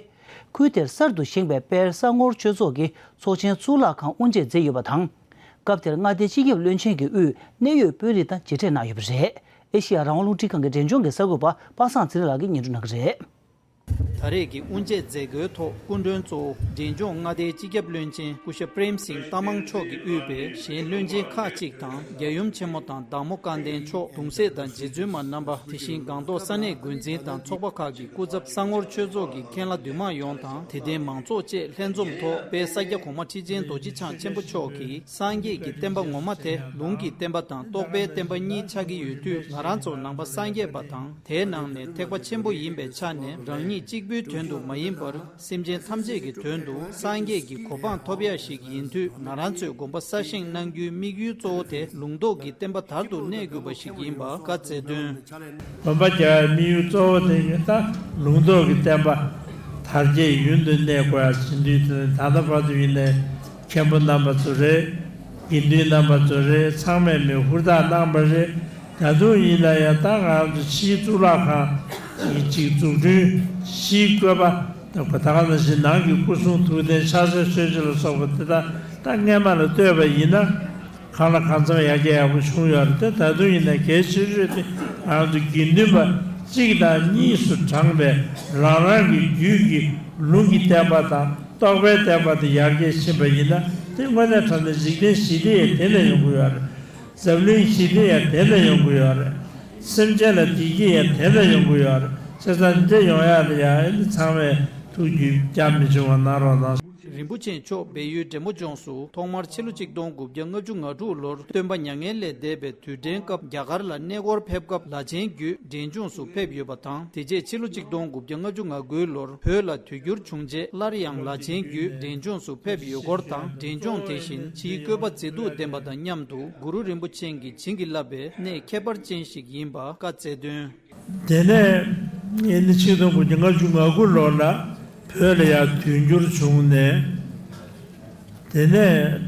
ཁུལ་དེར་གསར་དུ་བཞེངས་པའི་དཔལ་ས་ངོར་ཆོས་ཚོགས་ཀྱི་ཚོགས་ཆེན་གཙུག་ལག་ཁང་དབུ་འབྱེད་མཛད་ཡོད་པ་དང་། སྐབས་དེར་མངའ་སྡེའི་སྤྱི་ཁྱབ་བློན་ཆེན་གྱི་དབུས་གནད་ཡོད་དཔོན་རིགས་དང་མཇལ་འཕྲད་གནང་ཡོད་པ་རེད། ཨེ་ཤེ་ཡ་རང་དབང་རླུང་འཕྲིན་ཁང་གི་འབྲས་ལྗོངས་ཀྱི་གསར་འགོད་པ་པ་སངས་ཚེ་རིང་ལགས་ཀྱིས་སྙན་སྒྲོན་གནང་གི་རེད། ད་རེས་ཀྱི་དབུ་འབྱེད་མཛད་སྒོའི་ཐོག་སྐུ་མགྲོན་གཙོ་བོ་འབྲས་ལྗོངས་མངའ་སྡེའི་སྤྱི་ཁྱབ་བློན་ཆེན་སྐུ་ཞབས་པྲེམ་སིང་ཏ་མང་མཆོག་གིས་དབུས་པའི་གཞན་བློན་ཆེན་ཁག་ཅིག་དང་། རྒྱལ་ཡུམ་ཆེན་མོ་དང་བདག་མོ་སྐལ་ལྡན་མཆོག་གདུང་སྲས་དང་རྗེ་བཙུན་མ་རྣམ་པ། དེ་བཞིན་སྒང་ཏོག་ས་གནས་འགོ་འཛིན་དང་ཚོགས་པ་ཁག་གི་སྐུ་ཚབ། ས་ངོར་ཆོས་ཚོགས་ཀྱི་མཁན་བླ་འདུས་མང་ཡོངས་དང་། དད་ལྡན་མང་ཚོགས་བཅས་ལྷན་འཛོམས་ཐོག་དཔལ་ས་སྐྱ་གོང་མ་ཁྲི་ཆེན་རྡོ་རྗེ་འཆང་ཆེན་པོ་མཆོག་གིས། སངས་རྒྱས་ཀྱི་བསྟན་པ་ངོ་མ་དེ་ལུང་གི་བསྟན་པ་དང་རྟོགས་པའི་བསྟན་པ་གཉིས་ཆགས་ཀྱི་ཡོད་དུས། ང་རང་ཚོ་ནང་པ་སངས་རྒྱས་པ་དང་། དེའི་ནང་ནས་ཐེག་པ་ཆེན་པོ་ཡིན་པའི་ཆ་ནས། རང་ཉིད་གཅིག་པུའི་དོན་དུ་མ་ཡིན་པར། སེམས་ཅན་ཐམས་ཅད་ཀྱི་དོན་དུ་སངས་རྒྱས་ཀྱི་གོ་འཕང་ཐོབ་ཡ་ཞིག་ཡིན་དུས། ང་རང་ཚོས་དགོན་པ་གསར་བཞེངས་གནང་རྒྱུའི་དམིགས་ཡུལ་གཙོ་བོ་དེ་ལུང་རྟོགས་ཀྱི་བསྟན་པ་དར་དུ་གནས་དགོས་པ་ཞིག་ཡིན་པ་བཀའ་སྩལ་དོན། དགོན་པ་རྒྱག་པའི་དམིགས་ཡུལ་གཙོ་བོ་དེ་ཡིན་ད། ལུང་རྟོགས་ཀྱི་བསྟན་པ་དར་རྒྱས་ཡུན་དུ་གནས་དགོས་ཡ་ཟིན་དུས། དེ་ནི་ད་ལྟ་བར་དུ་ཡིན་ནའི་མཁན་པོ་རྣམ་པ་ཚོ་རེད། དགེ་འདུན་རྣམ་པ་ཚོ་རེད། ཚང་མས་མི་ཧུར་ཐག་གནང་བ་རེད། ད་དུང་ཡིན་ན་ཡང་ད་ང་ཚོ་ཕྱིའི་གཙུག་ལག་ཁང་ཅིག་ཅིག་འཛུགས་སྐྲུན། ཕྱིའི་བཀོད་པ་ད་ག་ནང་བཞིན་ནང་གི་སྐུ་གསུང་ཐུགས་རྟེན་ཕྱག་ཆེན་གསོལ་ཇ་ལ་སོགས་པ་དེ་དག་ད་སྔས་མ་ལ་ལྟོས་པ་ཡིན་ན། གང་ལ་གང་འཚམ་ཡར་རྒྱས་ཡག་པོ་བྱུང་ཡོད་རེད་དེ། ད་དུང་ཡིན་ན་གལ་ཆེ་ཤོས་དེ་ང་ཚོ་དགེ་འདུན་པ་གཅིག་དང་གཉིས་སུ་བགྲངས་པའི་རང་རང་གི་རྒྱུད་ཀྱི་ལུང་གི་བསྟན་པ་དང་རྟོགས་པའི་བསྟན་པ་དེ་ཡར་རྒྱས་ཕྱིན་པ་ཡིན་ན། དེ་དངོས་གནས་དྲང་གནས་འཇིག་རྟེན་ཞི་བདེ་ཡང་དེ་ལས་ཡོང་གི་ཡོད་རེད། འཛམ་གླིང་ཞི་བདེ་ཡང་དེ་ལས་ཡོང་གི་ཡོད་རེད། སེམས་ཅན་ལ་བདེ་སྐྱིད་ཡང་དེ་ལས་ཡོང་གི་ཡོད་རེད། བྱས་ཙང་འདི་ཡོང་ཡག་དེ་ཡང་ཚང་མས་ཐུགས་རྒྱུས་བསྐྱར་མི་བྱུང་བ་གནང་རོགས་གནང་། རིན་པོ་ཆེ་མཆོག་བལ་ཡུལ་འབྲས་མོ་ལྗོངས་སུ་ཐོག་མར་ཕྱི་ལོ་ཆིག་སྟོང་དགུ་བརྒྱ་ལྔ་བཅུ་ང་དྲུག་ལོར་སྟོན་པ་མྱ་ངན་ལས་འདས་པའི་དུས་དྲན་སྐབས་རྒྱ་གར་ལ་གནས་སྐོར་ཕེབས་སྐབས་ལ་ཆེན་བརྒྱུད་འབྲས་ལྗོངས་སུ་ཕེབས་ཡོད་པ་དང་། དེ་རྗེས་ཕྱི་ལོ་ཆིག་སྟོང་དགུ་བརྒྱ་ལྔ་བཅུ་ང་དགུ་ལོར་བོད་ལ་དུས་འགྱུར་བྱུང་རྗེས་སླར་ཡང་ལ་ཆེན་བརྒྱུད་འབྲས་ལྗོངས་སུ་ཕེབས་ཡོད་སྐོར་དང་། འབྲས་ལྗོངས་དེ་བཞིན་ཕྱིའི་བཀོད་པ་མཛེས་སྡུག་ལྡན་པ་དང་མཉམ་དུ་གུ་རུ་རིན་པོ་ཆེ་གིས་བྱིན་གྱིས་བརླབས་པའི་གནས་ཁྱད་པར་ཅན་ཞིག་ཡིན་པ་བཀའ་སྩལ་དོན། དེ་ནས་ཨེ་ནི་ཆིག་སྟོང་དགུ་བརྒྱ་ལྔ་བཅུ་ང་དགུ་ལོ་ལ་བོད་ལ་ཡང་དུས་འགྱུར་བྱུང་ནས། དེ་ནས་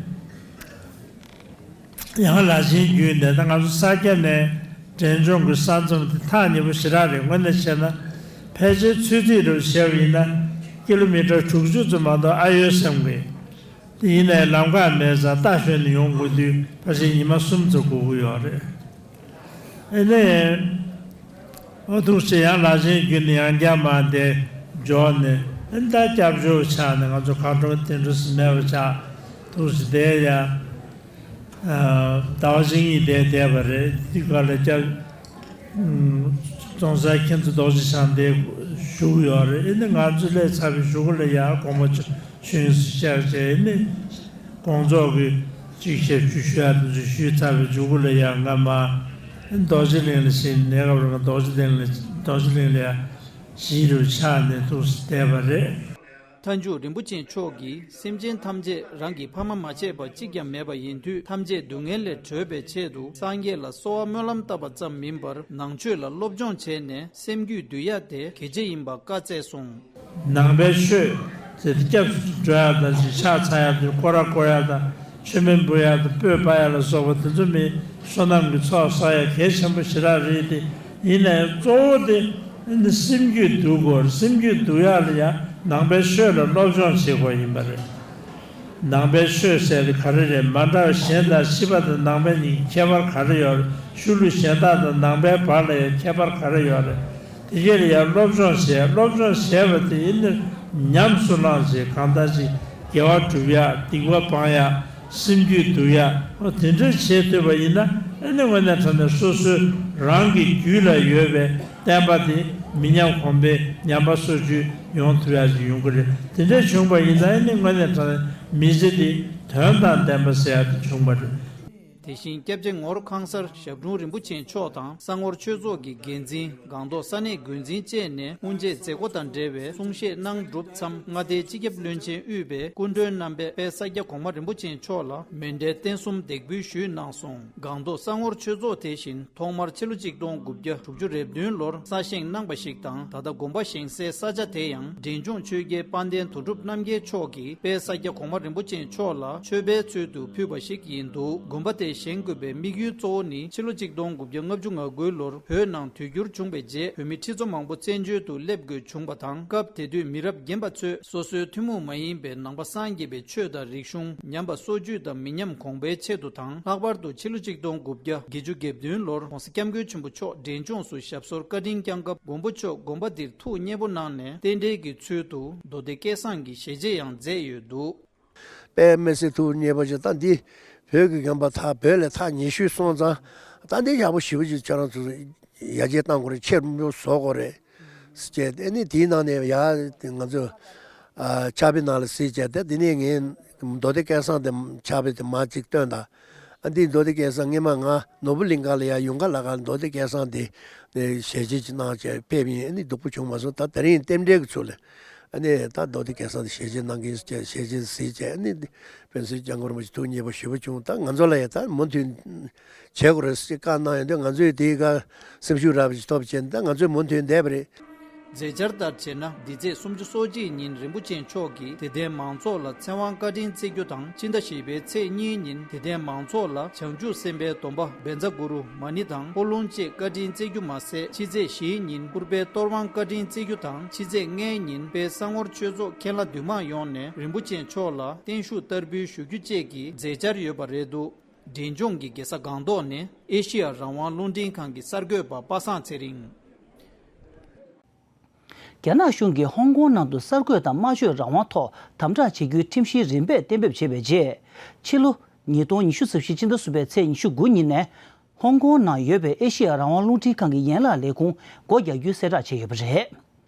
ཡང་ལ་ཆེན་བརྒྱུད་ནས། ད་ང་ཚོ་ས་སྐྱ་ནས་འབྲས་ལྗོངས་ཀྱི་ས་མཚམས་དེ་ཐག་ཉེ་པོ་ཞེ་དྲག་རེད། དངོས་གནས་བྱས་ན་ཕལ་ཆེར་ཚོད་རྩིས་རུ་བྱས་པ་ཡིན་ན་ཀི་ལོ་མི་ཊར་དྲུག་ཅུ་ཙམ་མ་གཏོགས་ཨ་ཡོད་བསམ་གི། དེ་ཡིན་ནའི་ལམ་ཁ་མེད་ཙང་རྟ་ཞོན་ནས་ཡོང་དགོས་དུས་ཕལ་ཆེར་ཉི་མ་གསུམ་ཙམ་འགོར་གྱི་ཡོད་རེད། ཨེ་ནས། ཨོ་ཐུགས་རྗེ་ཆེ། ཡང་ལ་ཆེན་བརྒྱུད་ནས་ཡང་བསྐྱར་མར་དེ་འབྱོར་ནས། ཨེ་ད་སྐྱབས་བཅོལ་བ་ཆགས་ནས་ང་ཚོ་གར་འགྲོ་དེ་འགྲོ་ས་མེད་པ་ཆགས། ཐུགས་རྗེ་ཆེ། དེ་ཡང་ཟླ་བ་གཅིག་གཉིས་དེ་བསྡད་པ་རེད། དེ་ག་ལ་སྐྱབས། ཙོང་ཁ་པ་མཁན་ཟུར་རྡོ་རྗེ་འཆང་དེ་བཞུགས་ཡོད་རེད། ཨེ་ནས་ང་ཚོ་སླེབས་ཚར་བའི་གཞུག་གུ་ལ་ཡང་དགོངས་པ་ཆོས་ཆོས་ཞུ་བྱས་བྱས། ཨེ་ནས་དགོངས་རྫོགས་ཀྱི་གཅིག་བཤད་བཅུ་ཞུ་ཡ་དེ་ཚོ་ཞུས་ཚར་བའི་གཞུག་གུ་ལ་ཡང་ང་མར་རྡོ་རྗེ་གླིང་ལ་ཕྱིན། གནས་སྐབས་རིང་རྡོ་རྗེ་གླིང་ལ་རྡོ་རྗེ་གླིང་ལ་ཡང་གཞིས་རུ་ཆགས་ནས་ཐུགས་སུ་བསྡད་པ་རེད། མཐའ་མཇུག་རིན་པོ་ཆེ་མཆོག་གིས། སེམས་ཅན་ཐམས་ཅད་རང་གི་ཕ་མ་མ་ཆད་པ་གཅིག་ཀྱང་མེད་པ་ཡིན་དུས། ཐམས་ཅད་སྡུག་བསྔལ་ལས་གྲོལ་བའི་ཆེད་དུ་སངས་རྒྱས་ལ་གསོལ་བ་སྨོན་ལམ་བཏབ་པ་ཙམ་མིན་པར། ནང་ཆོས་ལ་སློབ་སྦྱོང་བྱས་ནས་སེམས་རྒྱུད་འདུལ་ཡ་དེ་གལ་ཆེ་ཡིན་པ་བཀའ་སྩལ་སོང་། ནང་པའི་ཆོས་དེ་སྐྱབས་སུ་འགྲོ་ཡ་དང་ཅིག་ཕྱག་འཚལ་ཡ་དང་སྐོར་ར་སྐོར་ཡ་དང་མཆོད་མེ་འབུལ་ཡ་དང་སྤོས་སྤར་ཡ་ལ་སོགས་པ་དེ་ཚོ་མི་བསོད་ནམས་ཀྱི་ཚོགས་བསགས་ཡ་གལ་ཆེན་པོ་ཞེ་དྲག་རེད་དེ། ཡིན་ནའི་གཙོ་བོ་དེ་ ཨ་ནི་སེམས་རྒྱུད་འདུལ་དགོས་རེད། སེམས་རྒྱུད་འདུལ་ཡག་ལ་ཡང་ནང་པའི་ཆོས་ལ་སློབ་སྦྱོང་བྱེད་དགོས་ཡིན་པ་རེད། ནང་པའི་ཆོས་ཟེར་དེ་ག་རེ་རེད། མ་འདྲ་བ་གཞན་དང་ཕྱི་པ་དང་ནང་པའི་གཉིས་ཀྱི་ཁྱད་པར་ག་རེ་ཡོད་རེད། ཆོས་ལུགས་གཞན་དག་དང་ནང་པའི་བར་ལ་ཡང་ཁྱད་པར་ག་རེ་ཡོད་རེད། དེ་གས་ལ་ཡང་སློབ་སྦྱོང་བྱས། སློབ་སྦྱོང་བྱས་པ་དེ་ཡིན་ནི་ཉམས་སུ་བླངས་བྱས། གང་ལྟར་ཅིག་དགེ་བ་སྒྲུབ་ཡག་སྡིག་པ་སྤང་ཡག་སེམས་རྒྱུད་འདུལ་ཡག་འོ་དེ་འདྲ་བྱེད་ཐུབ་པ་ཡིན་ན། ཨ་ནི་དངོས་གནས་དྲང་གནས་སོ་སོའི་རང་གི་རྒྱུད་ལ་ཡོད་པའི་བསྟན་པ་དེ་མི་ཉམས་གོང་འཕེལ། ཉམས་པ་སོར་ཆུད་ཡོང་ཐུབ་ཡག་ཅིག་ཡོང་གི་རེད། དེ་འདྲ་བྱུང་པ་ཡིན་ན། ཨ་ནི་དངོས་གནས་དྲང་གནས་མི་ཚེ་འདི་དོན་དང་ལྡན་པ་ཟེར་ཡག་དེ་བྱུང་བ་རེད། དེ་བཞིན་སྐྱབས་རྗེ་ངོར་ཁང་གསར་ཞབས་དྲུང་རིན་པོ་ཆེ་མཆོག་དང་ས་ངོར་ཆོས་ཚོགས་ཀྱི་འགན་འཛིན། སྒང་ཏོག་ས་གནས་འགོ་འཛིན་བཅས་ནས་དབུ་འབྱེད་མཛད་སྒོ་དང་འབྲེལ་བའི་གསུང་བཤད་གནང་གྲུབ་མཚམས། མངའ་སྡེའི་སྤྱི་ཁྱབ་བློན་ཆེན་དབུས་པའི་སྐུ་མགྲོན་རྣམ་པས་དཔལ་ས་སྐྱ་གོང་མ་རིན་པོ་ཆེ་མཆོག་ལ་མཎྜལ་རྟེན་གསུམ་འདེགས་འབུལ་ཞུས་གནང་སོང་། སྒང་ཏོག་ས་ངོར་ཆོས་ཚོགས་དེ་བཞིན་ཐོག་མར་ཕྱི་ལོ་གཅིག་སྟོང་དགུ་བརྒྱ་དྲུག་ཅུ་རེ་བདུན་ལོར་གསར་བཞེངས་གནང་བ་ཞིག་དང་། ད་ལྟ་དགོན་པ་བཞེངས་སའི་ས་ཆ་དེ་ཡང་འབྲས་ལྗོངས་ཆོས་རྒྱལ་དཔལ་ལྡན་དོན་གྲུབ་རྣམ་རྒྱལ་མཆོག་གིས་དཔལ་ས་སྐྱ་གོང་མ་རིན་པོ་ཆེ་མཆོག་ལ་མཆོད་པའི་ཚུལ་དུ་ཕུལ་བ་ཞིག་ཡིན་འདུག། དགོན་པ་དེ་བཞེངས་དགོས་པའི་དམིགས་ཡུལ་གཙོ་བོ་ནི། ཕྱི་ལོ་གཅིག་སྟོང་དགུ་བརྒྱ་ལྔ་བཅུ་ང་དགུ་ལོར་བོད་ནང་དུས་འགྱུར་བྱུང་བའི་རྗེས། བོད་མི་ཁྲི་ཚོ་མང་པོ་བཙན་བྱོལ་དུ་སླེབས་དགོས་བྱུང་བ་དང་། སྐབས་དེ་དུས་མི་རབས་རྒན་པ་ཚོས་སོ་སོའི་ཐུན་མོང་མ་ཡིན་པའི་ནང་པ་སངས་རྒྱས་པའི་ཆོས་དང་རིག་གཞུང་ཉམས་པ་སོར་ཆུད་དང་མི་ཉམས་གོང་འཕེལ་ཆེད་དུ་དང་། ལྷག་པར་དུ་ཕྱི་ལོ་གཅིག་སྟོང་དགུ་བརྒྱ་བརྒྱད་ཅུ་གྱ་བདུན་ལོར་༸གོང་ས་༸སྐྱབས་མགོན་ཆེན་པོ་མཆོག་འབྲས་ལྗོངས་སུ་ཞབས་སོར་བཀའ་དྲིན་བསྐྱངས་སྐབས། མགོན་པོ་མཆོག་དགོན་པ་འདིར་ཐུགས་མཉེས་པོ་གནང་ནས། རྟེན་འབྲེལ་གྱི་ཚུལ་དུ་མདོ་སྡེ་སྐལ་བཟང་གི་ཞལ་མཇལ་ཡང་མཛད་ཡོད་འདུག། དཔེ་མི་སྲིད་ཐུགས་མཉེས་པོ་ཞིག་ད་འདི་བོད་ཀྱི་དགོན་པ་ཐག་བོད་ལས་ཐག་ཉེ་ཤོས་སོང་ཙང་། ད་འདི་ཡག་པོ་ཞེ་པོ་ཅིག་ཁྱོད་རང་ཚོ་ཡར་རྒྱས་གཏང་དགོས་རེད། ཆེར་མོ་བཟོ་དགོས་རེད་ཟེར་བྱས། ཨ་ནི་དེའི་ནང་ནས་ཡར་ང་ཚོ་ཨ་ཕྱག་དཔེ་ནང་ལ་གཟིགས་བྱས། ད་འདི་ནས་ངས་མདོ་སྡེ་སྐལ་བཟང་དེ་ཕྱག་དཔེ་དེ་མར་ཅིག་བཏོན་དང་། ཨ་འདི་མདོ་སྡེ་སྐལ་བཟང་སྔས་མ་ང་ནོར་བུ་གླིང་ཁ་ལ་ཡར་ཡོང་ག་ལ་ག་མདོ་སྡེ་སྐལ་བཟང་དེ་ཞལ་མཇལ་ཅིག་གནང་བྱས་ཕེབས་ཡིན། ཨ་ནི་སྡུག་པོ་བྱུང་མ་སོང་། ད་དེ་རིང་རྟེན་འབྲེལ་གྱི་ཚུལ་ལ། ཨ་ནི་ད་མདོ་སྡེ་སྐལ་བཟང་དེ་ཞལ་མཇལ་གནང་གི་ཡིན་ཟེར་བྱས། ཞལ་མཇལ་གཟིགས་བྱས། ཨ་ནི་དཔལ་སྲིད་སྐྱབས་མགོན་རིན་པོ་ཆེ་ཐུགས་མཉེས་པོ་ཞེ་པོ་བྱུང་། ད་ང་ཚོ་ལ་ཡང་ད་མུ་མཐུད་བྱེད་དགོས་རེད་ཟེར་བཀའ་གནང་ཡོང་དུས། ང་ཚོས་དེའི་སྒང་སེམས་ཤུགས་རག་པ་ཞིག་ཐོབ་བྱས། ད་ང་ཚོས་མུ་མཐུད་བསྡད་པ་རེད། མཛད་འཆར་ལྟར་བྱས་ན། འདི་ཚེས་སུམ་ཅུ་སོ་གཅིག་ཉིན་རིན་པོ་ཆེ་མཆོག་གིས་དད་ལྡན་མང་ཚོགས་ལ་ཚེ་དབང་བཀའ་དྲིན་སྩལ་རྒྱུ་དང་། ཕྱི་ཟླ་བཞི་པའི་ཚེས་གཉིས་ཉིན་དད་ལྡན་མང་ཚོགས་ལ་བྱང་ཆུབ་སེམས་དཔའི་སྡོམ་པ་བཛྲ་གུ་རུ་མ་ཎི་དང་འཁོར་ལོ་བཅས་བཀའ་དྲིན་སྩལ་རྒྱུ་མ་ཟད། ཕྱི་ཚེས་བཞིའི་ཉིན་ཕུར་པའི་གཏོར་དབང་བཀའ་དྲིན་སྩལ་རྒྱུ་དང་། ཕྱི་ཚེས་ལྔའི་ཉིན་དཔལ་ས་ངོར་ཆོས་ཚོགས་མཁན་བླ་འདུས་མང་ཡོངས་ནས་རིན་པོ་ཆེ་མཆོག་ལ་བརྟན་བཞུགས་བསྟར་འབུལ་ཞུ་རྒྱུ་བཅས་ཀྱི་མཛད་འཆར་ཡོད་པ་རེད་འདུག། འབྲས་ལྗོངས་ཀྱི་རྒྱལ་ས་སྒང་ཏོག་ནས་ཨེ་ཤེ་ཡ་རང་དབང་རླུང་འཕྲིན་ཁང་གི་གསར་འགོད་པ་པ་སངས་ཚེ་རིང་། རྒྱ་ནག་གཞུང་གིས་ཧོང་ཀོང་ནང་དུ་གསར་འགོད་དང་སྨྲ་བརྗོད་རང་དབང་ཐོག་དམ་དྲག་བྱེད་རྒྱུའི་ཁྲིམས་གཞི་རིམ་པས་གཏན་འབེབས་བྱས་པའི་རྗེས། ཕྱི་ལོ་ཉིས་སྟོང་ཉི་ཤུ་རྩ་བཞི་ཕྱི་ཟླ་གསུམ་པའི་ཚེས་ཉི་ཤུ་དགུ་ཉིན་ནས། ཧོང་ཀོང་ནང་ཡོད་པའི་ཨེ་ཤེ་ཡ་རང་དབང་རླུང་འཕྲིན་ཁང་གི་ཡན་ལག་ལས་ཁུངས་སྒོ་རྒྱག་རྒྱུའི་གསལ་བསྒྲགས་བྱས་ཡོད་པ་རེད།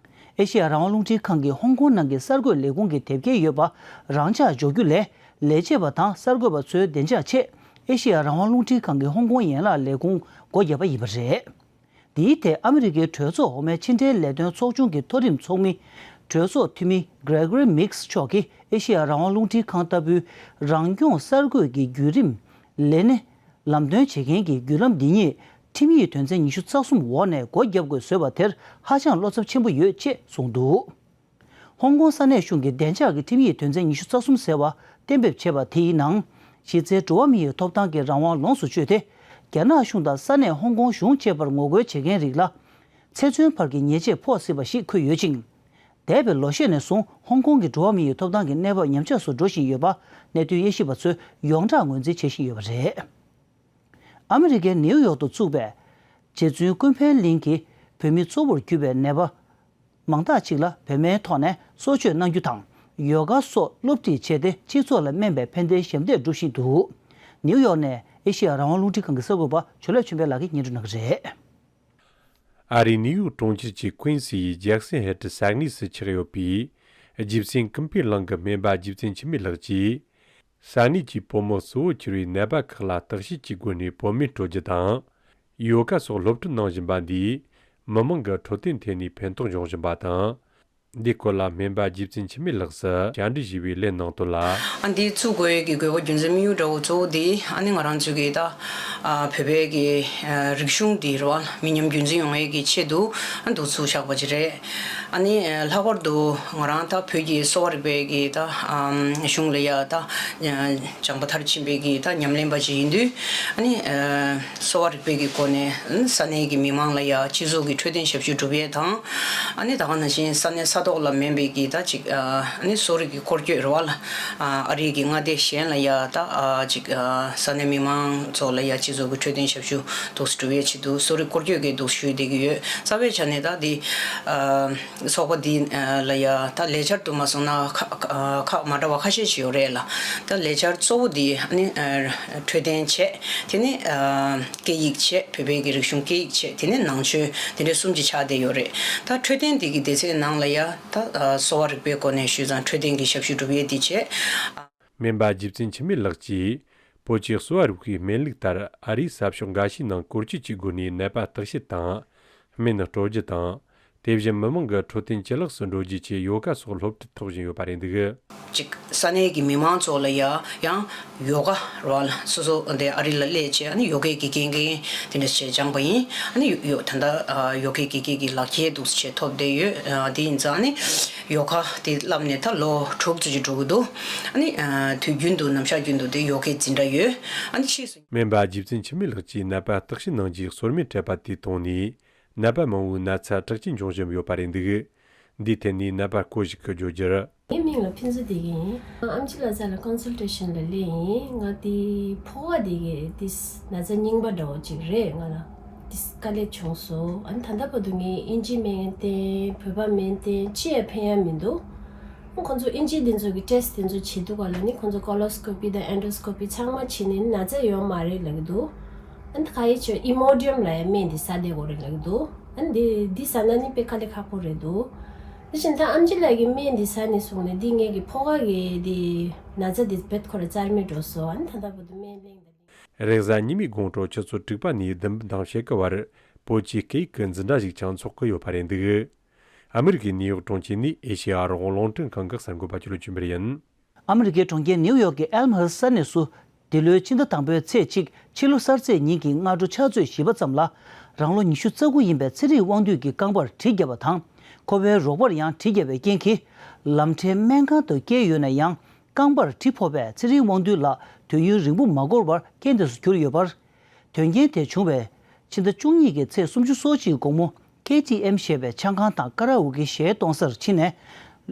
ཨེ་ཤེ་ཡ་རང་དབང་རླུང་འཕྲིན་ཁང་གིས་ཧོང་ཀོང་ནང་གི་གསར་འགོད་ལས་ཁུངས་ཀྱི་དེབ་སྐྱེལ་ཡོད་པ་རང་འཇགས་འཇོག་རྒྱུ་ལས། ལས་བྱེད་པ་དང་གསར་འགོད་པ་ཚོའི་བདེ་འཇགས་ཆེད། ཨེ་ཤེ་ཡ་རང་དབང་རླུང་འཕྲིན་ཁང་གི་ཧོང་ཀོང་ཡན་ལག་ལས་ཁུངས་སྒོ་བརྒྱབ་པ་ཡིན་པ་རེད། འདིའི་ཐད་ཨ་མི་རི་ཀའི་གྲོས་ཚོགས་འོག་མའི་ཕྱི་འབྲེལ་ལས་དོན་ཚོགས་ཆུང་གི་མཐོ་རིམ་ཚོགས་མི། གྲོས་ཚོགས་འཐུས་མི་Gregory Meeks མཆོག་གིས་ཨེ་ཤེ་ཡ་རང་དབང་རླུང་འཕྲིན་ཁང་ལྟ་བུའི་རང་སྐྱོང་གསར་འགོད་ཀྱི་བརྒྱུད་རིམ། ལས་གནས། ལམ་སྟོན་བྱེད་མཁན་གྱི་བརྒྱུད་ལམ་འདི་ཉིད་ཁྲིམས་ཡིག་དོན་ཚན་ཉི་ཤུ་རྩ་གསུམ་འོག་ནས་སྒོ་བརྒྱབ་དགོས་བཟོས་པ་དེར་ཧ་ཅང་བློ་འཚབ་ཆེན་པོ་ཡོད་ཅེས་གསུངས་འདུག། ཧོང་ཀོང་ས་གནས་གཞུང་གིས་བདེ་འཇགས་ཀྱི་ཁྲིམས་ཡིག་དོན་ཚན་ཉི་ཤུ་རྩ་གསུམ་ཟེར་བ་གཏན་འབེབས་བྱས་པ་དེ་ཡི་ནང་། གཞི་རྩའི་འགྲོ་བ་མི་ཡི་ཐོབ་ཐང་གི་རང་དབང་ལོངས་སུ་སྤྱོད་དེ། རྒྱ་ནག་གཞུང་དང་ས་གནས་ཧོང་ཀོང་གཞུང་བཅས་པར་ངོ་རྒོལ་བྱེད་མཁན་རིགས་ལ། ཚེ་བཙོན་བར་གྱི་ཉེས་ཆད་ཕོག་སྲིད་པ་ཞིག་འཁོད་ཡོད་ཅིང་། འདས་པའི་ལོ་ཤས་ནས་བཟུང་ཧོང་ཀོང་གི་འགྲོ་བ་མི་ཡི་ཐོབ་ཐང་གི་གནས་བབ་ཉམས་ཆག་སུ་འགྲོ་བཞིན་ཡོད་པ་གནད་དོན་དབྱེ་ཞིབ་པ་ཚོས་ཡོངས་གྲགས་ངོས་འཛིན་བྱེད་བཞིན་ཡོད་པ་རེད། ཨ་མི་རི་ཀའི་ནིའུ་ཡོག་ཏུ་བཙུགས་པའི་རྗེ་བཙུན་ཀུན་ཕན་གླིང་གིས་བོད་མི་གཙོ་བོར་གྱུར་པའི་ནད་པ་མང་དག་ཅིག་ལ་བོད་སྨན་ཐོག་ནས་གསོ་བཅོས་གནང་རྒྱུ་དང་། ཡོ་ག་སོགས་སློབ་ཁྲིད་བྱས་ཏེ་སྤྱི་ཚོགས་ལ་སྨན་པའི་ཕན་བདེའི་ཞབས་འདེགས་སྒྲུབ་བཞིན་འདུག། ནིའུ་ཡོག་ནས་ཨེ་ཤེ་ཡ་རང་དབང་རླུང་འཕྲིན་ཁང་གི་གསར་འགོད་པ་ཇོ་ལེབ་ཆོས་འཕེལ་ལགས་ཀྱིས་སྙན་སྒྲོན་གནང་གི་རེད། ཨ་རིའི་ནིའུ་ཡོག་གྲོང་ཁྱེར་གྱི་ཀུན་སི་ཡི་ཇེག་སན་ཧེ་ཏི་ས་གནས་སུ་ཆགས་ཡོད་པའི་རྗེ་བཙུན་ཀུན་ཕན་གླིང་གི་སྨན་པ་རྗེ་བཙུན་འཆི་མེད་ལགས་ཀྱིས། ས་གནས་ཀྱི་བོད་མི་གཙོ་བོར་གྱུར་བའི་ནད་པ་ཁག་ལ་བརྟག་དཔྱད་ཀྱི་སྒོ་ནས་བོད་སྨན་སྤྲོད་རྒྱུ་དང་། ཡོ་ག་སོགས་སློབ་ཁྲིད་གནང་བཞིན་པ་འདིས། མི་མང་གི་འཕྲོད་བསྟེན་ཐད་ནས་ཕན་ཐོགས་འབྱུང་བཞིན་པ་དང་། འདིའི་སྐོར་ལ་སྨན་པ་རྗེ་བཙུན་འཆི་མེད་ལགས་སུ་བཅར་འདྲི་ཞུས་པའི་ལན་གནང་དོན་ལ། ཨ་འདི་བཙུགས་དགོས་ཀྱི་དགོས་པ་རྒྱུ་མཚན་དམིགས་ཡུལ་འདྲ་བོ་གཙོ་བོ་འདི་ཨ་ནི་ང་རང་ཚོའི་གི་ད་ཨ་བོད་པའི་གི་ཨ་རིག་གཞུང་འདི་རེད་བ། མི་ཉམས་རྒྱུན་འཛིན་ཡོང་ཡས་ཀྱི་ཆེད་དུ་ཨ་འདུག་བཙུགས་བཞག་པ་ཅིག་རེད། ཨ་ནི་ལྷག་པར་དུ་ང་རང་ད་བོད་ཀྱི་གསོ་བ་རིག་པའི་གི་ད་ཨམ་གཞུང་ལ་ཡ་ད་སྦྱངས་པ་མཐར་ཕྱིན་པའི་གི་ད་ཉམས་ལེན་པ་ཅིག་ཡིན་དུས། ཨ་ནི་ཨ་གསོ་བ་རིག་པའི་གི་སྒོ་ནས་ཨ་ནི་ས་གནས་ཀྱི་མི་མང་ལ་ཡ་སྤྱི་ཚོགས་ཀྱི་འཕྲོད་བསྟེན་ཞབས་ཞུ་སྒྲུབ་ཡས་དང་། ཨ་ནི་ད་ག་ནང་བཞིན་ས་གནས་ས་ཐོག་ལ་མིན་པའི་གི་ད་ཅིག་ཨ་ནི་གསོ་རིག་གི་སྐོར་སྐྱོད་རེད་བ་ལ། ཨ་རིའི་གི་མངའ་སྡེ་གཞན་ལ་ཡ་ད་ཨ་ཅིག་ཨ་ས་གནས་མི་མང་ཚོ་ལ་ཡ་སྤྱི་ཚོགས་ཀྱི་འཕྲོད་བསྟེན་ཞབས་ཞུ་འདུག་སྒྲུབ་ཡས་ཆེད་དུ་གསོ་རིག་སྐོར་སྐྱོད་ཀྱི་འདུག་ཞུས་བསྡད་ཀྱི་ཡོད། རྩ་བའི་ཆ་ནས་ད་འདི་ཨ་ཚོགས་པ་འདི་ལ་ཡ་ད་ལས་འཆར་དུ་མ་སོང་ན་ཁག་ཁག་མ་འདྲ་བ་ཁ་ཤས་ཤིག་ཡོད་རེད་ལ། ད་ལས་འཆར་གཙོ་བོ་འདི་ཨ་ནི་ཨ་འཕྲོད་བསྟེན་བྱས། དེ་ནས་ཨ་སྐད་ཡིག་བྱས། བོད་པའི་གི་རིག་གཞུང་སྐད་ཡིག་བྱས། དེ་ནས་ནང་ཆོས། དེ་འདྲའི་གསུམ་གྱི་ཆགས་བསྡད་ཡོད་རེད། ད་འཕྲོད་བསྟེན་འདི་གི་སྡེ་ཚན་ནང་ལ་ཡ་ད་ཨ་གསོ་བ་རིག་པའི་སྒོ་ནས་ཞུས་ཙང་འཕྲོད་བསྟེན་གྱི་ཞབས་ཞུ་སྒྲུབ་ཡས་འདི་བྱས། སྨན་པ་རྗེ་བཙུན་འཆི་མེད་ལགས་ཀྱིས་བོད་ཀྱི་གསོ་བ་རིག་པའི་སྨན་ལུགས་ལྟར་ཨ་རིའི་ས་ཕྱོགས་འགའ་ཤས་ནང་སྐོར་སྐྱོད་ཀྱི་སྒོ་ནས་ནད་པ་བརྟག་དཔྱད་དང་། སྨན་སྤྲོད་རྒྱུ་དང་། དེ་བཞིན་མི་མང་གི་འཕྲོད་བསྟེན་ཇེ་ལེགས་སུ་འགྲོ་རྒྱུ་ཆེད་ཡོ་ག་སོགས་སློབ་ཁྲིད་ཐོབ་བཞིན་ཡོད་པ་རེད་འདུག། ཅིག་ས་གནས་ཀྱི་མི་མང་ཚོ་ལ་ཡ་ཡང་ཡོ་ག་རེད་བ་ལ། སོ་སོ་འདི་ཨ་རི་ལ་སླེབས་བྱས་ཨ་ནི་ཡོ་གའི་དགེ་རྒན་གྱིས་དེ་འདྲ་བྱས་སྦྱངས་པ་ཡིན། ཨ་ནི་ཡོ་ཡོ་ད་ལྟ་ཨ་ཡོ་གའི་དགེ་རྒན་གྱི་ལག་ཁྱེར་འདུག་སེ་བྱས་ཐོབ་བསྡད་ཡོད། ཨ་དེ་ཡིན་ཙང་ཨ་ནི་ཡོ་ག་དེ་བསླབས་ནས་ད་ལོ་དྲུག་ཙམ་ཅིག་འགྲོ་གི་འདུག། ཨ་ནི་ཨ་དུས་རྒྱུན་དུ་ནམ་ཞག་རྒྱུན་དུ་དེ་ཡོ་གའི་འཛིན་གྲྭ་ཡོད། ཨ་ནི་ཕྱིས་སུ། སྨན་པ་རྗེ་བཙུན་འཆི་མེད་ལགས་ཀྱིས་ནད་པ་བརྟག་དཔྱད་གནང་རྒྱུའི་སོར་མོས་སྤྲད་པ་དེ་མཐོང་ནས། ནད་པ་མང་བོའི་ན་ཚ་དྲག་སྐྱེད་འབྱུང་བཞིན་ཡོད་པ་རེད་འདུག། འདིའི་ཐད་ནས་ནད་པ་སྐོར་ཞིག་གིས་བརྗོད་རྒྱུར། ངའི་མིང་ལ་ཕུན་ཚོགས་བདེ་སྐྱིད་ཡིན། ཨམ་ཆི་ལགས་རྩ་ལ་ཀོན་སལ་ཊེ་ཤན་ལ་སླེབས་ཡིན། ང་དེ་ཕོ་བ་དེ་གའི་དེ་ན་ཚ་རྙིང་པ་འདྲ་བོ་ཅིག་རེད། ང་ལ་དེ་དཀའ་ལས་བྱུང་སོང་། ཨ་ནི་ད་ལྟ་བར་དུ་ངས་ཨིན་ཇི་སྨན་བསྟེན། བོད་པ་སྨན་བསྟེན་ཅི་ཡང་ཕན་ཡ་མི་འདུག། ཁོང་ཚོ་ཨིན་ཇི་དེ་ཚོ་གི་ཊེ་སི་དེ་ཚོ་བྱེད་དུས་ག་ལ་ནི་ཁོང་ཚོ་ཀོ་ལོ་སི་ཀོ་པི་དང་ཨེན་ཌོ་སི་ཀོ་པི་ཚང་མ་བྱེད་ནས་ན་ཚ་ཡོད་མ་རེད་ལབ་ཀྱི་འདུག། ཨ་ནི་ག་ཡེ་བྱས་ཨི་མོ་ཌི་ཡམ་ལ་ཡང་སྨན་འདི་ཟ་བསྡད་དགོས་རེད་ལབ་ཀྱི་འདུག། ཨ་ནི་འདི་འདི་ཟ་ན་ནི་དཔེ་དཀའ་ལས་ཁག་པོ་རེད་འདུག། དེ་བཞིན་ད་ཨམ་ཆི་ལགས་ཀྱིས་སྨན་འདི་ཟ་ནས་བཟུང་ནས་འདི་ངེད་ཀྱི་ཕོ་ཁ་གི་འདི་ན་ཚ་འདི་རྦད་ཁོ་ར་རྩ་མེད་འགྲོ་སོང་། ཨ་ནི་ད་ལྟ་བར་དུ་སྨན་གླེང་དང་གླེང་། རེས་གཟའ་ཉི་མའི་དགོང་དྲོ་ཆུ་ཚོད་དྲུག་པ་ནས་བདུན་པ་དང་ཕྱེད་ཀ་བར་བོད་ཀྱི་སྐད་ཡིག་གི་འཛིན་གྲྭ་ཞིག་ཀྱང་འཚོགས་ཀྱི་ཡོད་པ་རེད་འདུག། ཨ་མི་རི་ཀའི་ནིའུ་ཡོག་གྲོང་ཁྱེར་ནས་ཨེ་ཤེ་ཡ་རང་དབང་རླུང་འཕྲིན་ཁང་གི་གསར་འགོད་པ་ཆོས་ལོ་ཆོས་འཕེལ་ཡིན། ཨ་མི་རི་ཀའི་གྲོང་ཁྱེར་ནིའུ་ཡོག་གི་ཨེལ་མ་ཧི་ས་གནས་སུ། འདི་ལོའི་ཕྱི་ཟླ་དང་པོའི་ཚེས་གཅིག་ཕྱི་ལོ་གསར་ཚེས་ཉིན་གྱི་སྔ་དྲོ་ཕྱག་ཚོད་བཞི་པ་ཙམ་ལ། རང་ལོ་ཉི་ཤུ་རྩ་དགུ་ཡིན་པའི་ཚེ་རིང་དབང་འདུས་ཀྱི་རྐང་པར་གྲི་བརྒྱབ་པ་དང་། ཁོ་པའི་རོགས་པར་ཡང་གྲི་བརྒྱབ་པའི་རྐྱེན་གྱིས། ལམ་འཕྲལ་སྨན་ཁང་དུ་བསྐྱལ་ཡོད་ན་ཡང་། རྐང་པར་གྲི་ཕོག་པས་ཚེ་རིང་དབང་འདུས་ལགས་དུས་ཡུན་རིང་པོ་མ་འགོར་བར་རྐྱེན་འདས་སུ་གྱུར་ཡོད་པར། དོན་རྐྱེན་དེ་བྱུང་བའི་ཕྱི་ཟླ་བཅུ་གཉིས་ཀྱི་ཚེས་སུམ་ཅུ་སོ་གཅིག་དགོང་མོ། ཀེ་ཊི་ཨེམ་ཞེས་པའི་ཆང་ཁང་དང་ཀ་ར་ཨོ་ཀེ་གཞས་གཏོང་སར་ཕྱིན་ནས།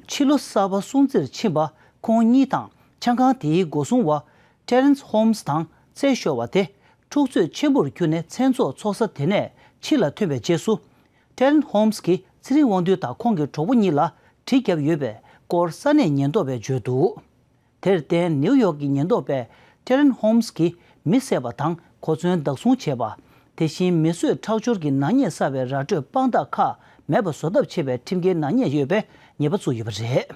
ཕྱི་ལོ་གསར་པ་སྲུང་བརྩིར་ཕྱིན་པ་ཁོང་གཉིས་དང་ཆང་ཁང་དེའི་སྒོ་སྲུང་བ་ཊེ་རེན་སི་ཧོམ་སི་དང་རྩེ་ཤོར་བ་དེ་འཁྲུག་རྩོད་ཆེན་པོར་གྱུར་ནས་མཚན་ཚོགས་འཚོགས་ས་དེ་ནས་ཕྱི་ལ་ཐོན་པའི་རྗེས་སུ། ཊེ་རེན་སི་ཧོམ་སི་གིས་ཚེ་རིང་དབང་འདུས་དང་ཁོང་གི་གྲོགས་པོ་གཉིས་ལ་གྲི་བརྒྱབ་ཡོད་པའི་སྐོར་ས་གནས་ཉེན་རྟོག་པས་བརྗོད་འདུག། དེར་བརྟེན་ནིའུ་ཡོག་གི་ཉེན་རྟོག་པས་ཊེ་རེན་སི་ཧོམ་སི་གིས་མི་བསད་པ་དང་གོ་མཚོན་བདག་བཟུང་བྱས་པ། དེ་བཞིན་མི་གསོད་ཁྲག་སྦྱོར་གྱི་ནག་ཉེས་བསགས་པའི་ར་སྤྲོད་དཔང་རྟགས་ཁག་མེད་པ་བཟོ་ཐབས་བྱས་པའི་ཁྲིམས་འགལ་ནག་ཉེས་ཡོད་པའི་ཉེས་པ་བཙུགས་ཡོད་པ་རེད།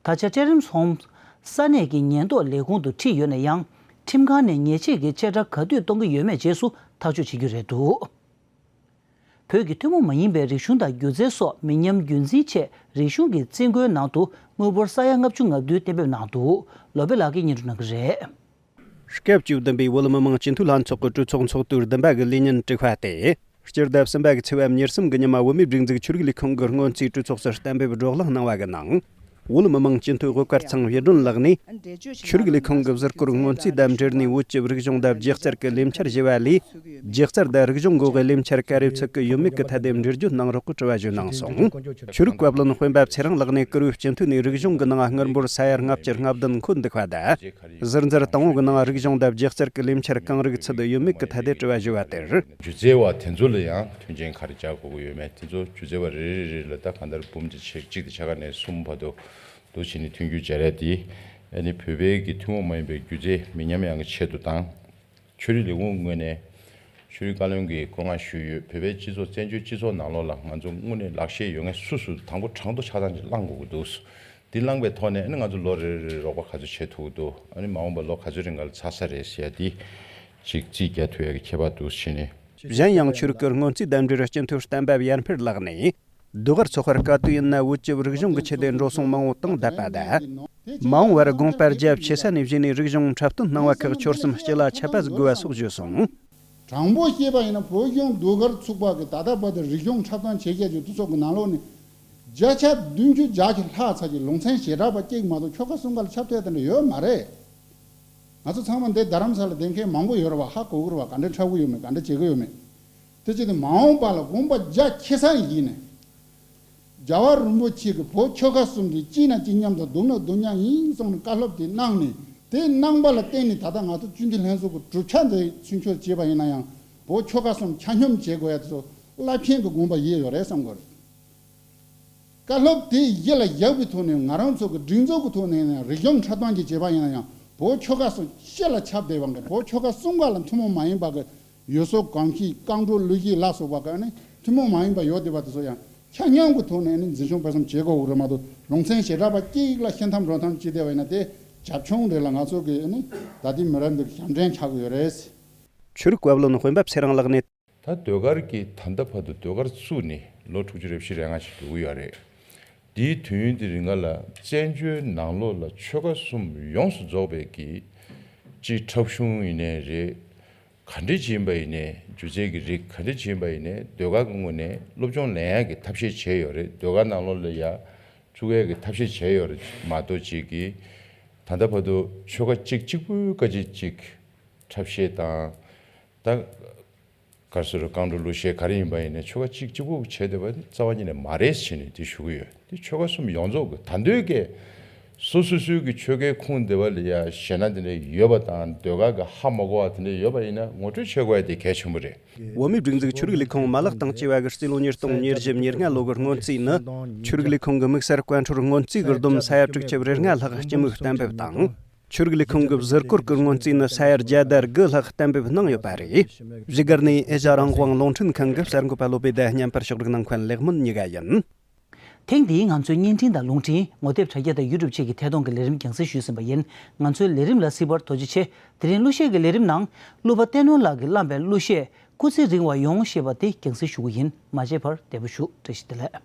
ད་ཆ་ཊེ་རེན་སི་ཧོམ་སི་ས་གནས་ཀྱི་ཉེན་རྟོག་ལས་ཁུངས་དུ་ཁྲིད་ཡོད་ན་ཡང་། ཁྲིམས་ཁང་ནས་ཉེས་ཆད་ཀྱི་བཅད་ཁྲ་ག་དུས་གཏོང་གི་ཡོད་མེད་རྗེས་སུ་ཐག་གཅོད་བྱེད་རྒྱུ་རེད་འདུག། བོད་ཀྱི་ཐུན་མོང་མ་ཡིན་པའི་རིག་གཞུང་དང་སྒྱུ་རྩལ་སོགས་མི་ཉམས་རྒྱུན་འཛིན་ཆེད་རིག་གཞུང་གི་རྩིས་འགོའི་ནང་དུ་དངུལ་འབོར་ས་ཡ་ལྔ་བཅུ་ང་བདུན་གཏན་འབེབས་གནང་འདུག། ལོ་པེ་ལགས་ཀྱིས་སྙན་སྒྲོན་གནང་གི་རེད། སྐབས་བཅུ་བདུན་པའི་བོད་མི་མང་སྤྱི་འཐུས་ལྷན་ཚོགས་ཀྱི་གྲོས་ཚོགས་ཚོགས་དུས་བདུན་པ་གི་ལས་ཉིན་དྲུག་པ་སྟེ། སྤྱི་ཟླ་གསུམ་པ་གི་ཚེས་པ་ཉེར་གསུམ་གྱི་ཉི་མ་བོད་མིའི་སྒྲིག་འཛུགས་ཆོས་རིག་ལས་ཁུངས་ཀྱི་སྔོན་རྩིས་གྲོས་ཚོགས་སུ་གཏན་འབེབས་བགྲོ་གླེང་གནང་བ་གི་ནང་། བོད་མི་མང་སྤྱི་འཐུས་འོད་དཀར་ཚང་བྷེ་སྒྲོན་ལགས་ནས། ཆོས་རིག་ལས་ཁུངས་ཀྱི་ཟུར་བཀོད་སྔོན་རྩིས་དང་འབྲེལ་ནས་བོད་ཀྱི་རིག་གཞུང་དང་སྒྱུ་རྩལ་གྱི་ལས་འཆར་ཞེས་པ་ལས། སྒྱུ་རྩལ་དང་རིག་གཞུང་འགོ་དབྱེ་ལས་འཆར་ག་རེ་ཚུགས་ཀྱི་ཡོད་མེད་ཀྱི་ཐད་དེ་འགྲེལ་བརྗོད་གནང་རོགས་ཀྱི་དྲི་བ་ཞུས་གནང་སོང་། ཆོས་རིག་བཀའ་བློན་སྤེན་པ་ཚེ་རིང་ལགས་ནས་བཀུར་འོས་སྤྱི་འཐུས་ནས་རིག་གཞུང་གི་ནང་སྔོན་འབོར་ས་ཡ་ལྔ་བཅུ་ང་བདུན་འཁོད་འདུག་པ་དང་། ཟུར་འཛུལ་དང་པོ་གི་ནང་རིག་གཞུང་དང་སྒྱུ་རྩལ་གྱི་ལས་འཆར་གང་རིགས་ཚུད་ཡོད་མེད་ཀྱི་ཐད་དེ་དྲི་བ་ཞུས་པ་དེར། སྒྱུ་རྩལ་བ་དེ་ཚོ་ལ་ཡང་མཐུན་རྐྱེན་ག་རེ་སྦྱར་དགོས་ཀྱི་ཡོད་མེད་དེ་ཚོ་སྒྱུ་རྩལ་བ་རེ་རེ་རེ་ལ་ད་གང་ལྟར་འབུམ་གཅིག་ཕྱེད་གཅིག་དང་ཕྱེད་ཀ་ནས་གསུམ་བར་དུ་འདུག་བྱས་ནས་མཐུན་འགྱུར་སྦྱར་ཡ་དེ་ཨ་ནི་བོད་པའི་གི་ཐུན་མོང་མ་ཡིན་པའི་སྒྱུ་རྩལ་མི་ཉམས་ཡག་གི་ཆེད་དུ་དང་། ཆོས་རིག་ལས་ཁུངས་ངོས་ནས་ཆོས་རིག་བཀའ་བློན་གྱིས་བཀོད་མངགས་ཞུས་ཡོད། བོད་པའི་སྤྱི་ཚོགས་བཙན་བྱོལ་སྤྱི་ཚོགས་ནང་ལོགས་ལ་ང་ཚོ་དངོས་གནས་ལག་ཤེས་ཡོད་མཁན་སུ་སུ་དང་པོ་དྲང་ཐོག་ཆ་ཚང་ཅིག་བླང་དགོས་ཀྱི་འདུག། འདི་བླངས་པའི་ཐོག་ནས་ཨ་ནི་ང་ཚོ་ལོ་རེ་རེ་རོགས་པ་ག་ཚོད་བྱེད་ཐུབ་ཀྱི་འདུག། ཨ་ནི་མ་འོངས་པ་ལོ་ག་ཚོད་རིང་ག་ལ་ཚར་ས་རེད་ཟེར་ཡ་འདི་ཅིག་རྩིས་རྒྱག་ཐུབ་ཡ་གི་ཁྱད་པར་འདུག་བྱས་ནས། གཞན་ཡང་ཆོས་རིག་གི་སྔོན་རྩིས་དང་འབྲེལ་སྤྱི་འཐུས་གཏན་པ་ཡར་འཕེལ་ལགས་ནས། ཟློས་གར་ཚོགས་པར་དཀའ་སྡུག་ཡིན་ན་བོད་ཀྱི་རིག་གཞུང་གི་ཆེད་དུ་འགྲོ་སོང་མང་བོ་བཏང་བསྡད་པ་དང་། མ་འོངས་པར་དགོངས་པ་རྒྱ་ཆེ་ས་ནས་བཞེས་ནས་རིག་གཞུང་འཁྲབ་སྟོན་གནང་བ་ཁག་ཆོལ་གསུམ་སྤྱི་ལ་ཁྱབ་པ་ཟིག་དགོས་པ་སོགས་བརྗོད་སོང་། དྲང་པོ་བཤད་པ་ཡིན་ན་བོད་གཞུང་ཟློས་གར་ཚོགས་པ་གི་ད་ལྟ་བར་དུ་རིག་གཞུང་འཁྲབ་སྟོན་བྱེད་མཁན་གྱི་འདུ་ཚོགས་ཀྱི་ནང་ལོགས་ནས་བརྒྱ་ཆ་བདུན་ཅུ་བརྒྱ་ཅིག་ལྷག་ཙམ་གྱི་ལུང་ཚན་ཞེ་དྲག་པ་གཅིག་མ་གཏོགས་ཆོལ་ཁ་གསུམ་ཀ་ལ་ཁྱབ་ཐུབ་ཡ་དེ་འདྲ་ཡོད་མ་རེད། ང་ཚོ་ཚང་མ་འདི་རྡ་རམ་ས་ལ་བསྡད་མཁན་མང་པོ་ཡོད་རེད་བ། ཧ་གོ་གི་རེད་བ། ག་འདྲ་འཁྲབ་གི་ཡོད་མེད། ག་འདྲ་བྱེད་གི་ཡོད་མེད། དེ་བྱས་ཏེ་མ་འོངས་པ་ལ་དགོངས་པ་རྒྱ་ཆེ་ས་ཡིན་ནས། རྒྱལ་བ་རིན་པོ་ཆེ་གིས་བོད་ཆོལ་ཁ་གསུམ་དེ་གཅིག་ན་གཅིག་མཉམ་དུ་སྡུག་ན་སྡུག་མཉམ་ཡིན་གསུངས་ནས་བཀའ་སློབ་དེ་གནང་ནས། དེ་གནང་པ་ལ་བརྟེན་ནས་ད་ལྟ་ང་ཚོ་བཅུད་འདི་ལྷན་ཚོགས་ཀྱི་གྲུབ་ཆ་འདི་ཚུན་ཆད་བྱས་པ་ཡིན་ན་ཡང་། བོད་ཆོལ་ཁ་གསུམ་ཆ་སྙོམས་བྱེད་དགོས་ཡ་དེ་ཚོ་རླབས་ཆེན་གྱི་དགོངས་པ་བཞེས་ཡོད་རེད་བསམ་གྱི་ཡོད་རེད། བཀའ་སློབ་དེ་གཞི་ལ་བཞག་པའི་ཐོག་ནས་ང་རང་ཚོ་གི་སྒྲིག་འཛུགས་ཀྱི་ཐོག་ནས་རིག་གཞུང་འཁྲབ་སྟོན་གྱི་བྱེད་པ་ཡིན་ན་ཡང་། བོད་ཆོལ་ཁ་གསུམ་སྤྱི་ལ་ཁྱབ་བསྡད་པ་འགའ། བོད་ཆོལ་ཁ་གསུམ་ཀ་ལ་ཐུན་མོང་མ་ཡིན་པ་གི་ཡུལ་སྲོལ་གོམས་གཤིས། རྐང་བྲོ་གླུ་གཞས་ལ་སོགས་པ་ག་ནི་ཐུན་མོང་མ་ཡིན་པ་ཡོད་བསྡད་པ་དེ་ཚོ་ཡང་ཆ་སྙོམས་ཀྱི་ཐོག་ནས་ནི་འཛིན་སྐྱོང་སྤེལ་གསུམ་བྱེད་དགོས་ཀྱི་རེད་མ་གཏོགས། ལུང་ཚན་ཞེ་དྲག་པ་གཅིག་ལ་ཤི་འཐམ་རོ་འཐམ་བྱས་བསྡད་པ་ཡིན་ན། དེ་རྒྱབ་ལྗོངས་རེད་ལ་ང་ཚོ་གི་ནི་ད་ལྟའི་མི་རབས་འདི་གི་ཞབས་འདྲེན་ཆགས་ཀྱི་ཡོད་རེད། ཆོས་རིག་བཀའ་བློན་དཔོན་པོ་ཚེ་རིང་ལགས་ནས། ད་ཟློས་གར་གྱི་ད་ལྟ་བར་དུ་ཟློས་གར་བཙུགས་ནས་ལོ་དྲུག་ཅུ་རེ་བཞི་རེ་ལྔ་ཞིག་འགྲོ་གི་ཡོད་རེད། འདིའི་དུས་ཡུན་དེ་རིང་ལ་བཙན་བྱོལ་ནང་ལོགས་ལ་ཆོལ་ཁ་གསུམ་ཡོངས་སུ་རྫོགས་པའི་གི་སྤྱི་འཁྲབ་གཞུང་ཡིན་ནའི་རེད། ག་འདྲ་ཅིག་ཡིན་པ་ཡིན་ནའི། སྒྱུ་རྩལ་གྱི་རིགས་ག་འདྲ་ཅིག་ཡིན་པ་ཡིན་ནའི། ཟློས་གར་གྱི་ངོས་ནས་སློབ་སྦྱོང་ལེན་ཡག་གི་ཐབས་ཤེས་བྱས་ཡོད་རེད། ཟློས་གར་ནང་ལོགས་ལ་ཡ་བཅུག་ཡག་གི་ཐབས་ཤེས་བྱས་ཡོད་རེད་མ་གཏོགས། ཅིག་གིས་ད་ལྟ་བར་དུ་ཆོལ་ཁ་གཅིག་གཅིག་པུའི་སྐད་ཆ་ཅིག་འཁྲབ་བཤད་དང་། ད་ག་རེ་ཟེར། རྐང་བྲོ་གླུ་གཞས་ག་རེ་ཡིན་པ་ཡིན་ནའི་ཆོལ་ཁ་གཅིག་གཅིག་པུ་བྱས་བསྡད་པ་དེ་རྩ་བ་ཉིད་ནས་མ་རེད་ཟེར་ནས་དེ་ཞུ་གི་ཡོད། དེ་ཆོལ་ཁ་གསུམ་ཡོངས་རྫོགས་ཀྱི་ད་འདོད་ཀྱི་སོ་སོ་སོའི་གི་ཆོལ་ཁའི་ཁུངས་འདི་པ་ལ་ཡ་གཞས་སྣ་དེ་འདྲ་ཡོད་པ་དང་། ཟློས་གར་གྱི་ཧ་མ་གོ་བ་དེ་འདྲ་ཡོད་པ་ཡིན་ན་ངོ་སྤྲོད་བྱེད་དགོས་ཡ་དེ་གལ་ཆེན་པོ་རེད། བོད་མིའི་སྒྲིག་འཛུགས་ཆོས་རིག་ལས་ཁུངས་མ་ལག་དང་བཅས་པ་གིས་རྩིས་ལོ་ཉིས་སྟོང་ཉེར་བཞི་ཉེར་ལྔ་ལོ་གི་སྔོན་རྩིས་ནི། ཆོས་རིག་ལས་ཁུངས་ཀྱི་དམིགས་བསལ་བཀའ་འཁྲོལ་སྔོན་རྩིས་ཀྱི་བསྡོམས་ས་ཡ་དྲུག་ཅུ་རེ་ལྔ་ལྷག་སྤྱི་མོས་གཏན་འབེབས་དང་། ཆོས་རིག་ལས་ཁུངས་ཀྱི་ཟུར་བཀོལ་གྱི་སྔོན་རྩིས་ནི་ས་ཡ་བརྒྱ་དང་དགུ་ལྷག་གཏན་འབེབས་གནང་ཡོད་པ་རེད། བཞུགས་སྒར་ནས་ཨེ་ཤ་རང་དབང་རླུང་འཕྲིན་ཁང་གི་གསར་འགོད་པ་བློ་བྷེ་དང་མཉམ་པར་ཕྱོགས་སྒྲིག་གནང་མཁན་ལེགས་སྨོན་ཉི་དགའ་ཡིན། ཐེངས་འདིའི་ང་ཚོའི་བརྙན་འཕྲིན་དང་རླུང་འཕྲིན། ངོ་དེབ་དྲ་རྒྱ་དང་ཡུ་ཊུབ་བཅས་ཀྱི་ཐད་གཏོང་གི་ལས་རིམ་རྒྱང་སྲིང་ཞུས་ཟིན་པ་ཡིན། ང་ཚོའི་ལས་རིམ་ལ་གཟིགས་པར་ཐུགས་རྗེ་ཆེ། དེ་རིང་གླུ་གཞས་ཀྱི་ལས་རིམ་ནང་། གླུ་པ་བསྟན་ནོར་ལགས་ཀྱིས་བླངས་པའི་གླུ་གཞས་སྐུ་ཚེ་རིང་བ་ཡོང་ཞེས་པ་དེ་རྒྱང་སྲིང་ཞུ་གི་ཡིན། མ་མཇལ་བར་བདེ་པོ་བཞུགས། བཀྲ་ཤིས་བདེ་ལེགས།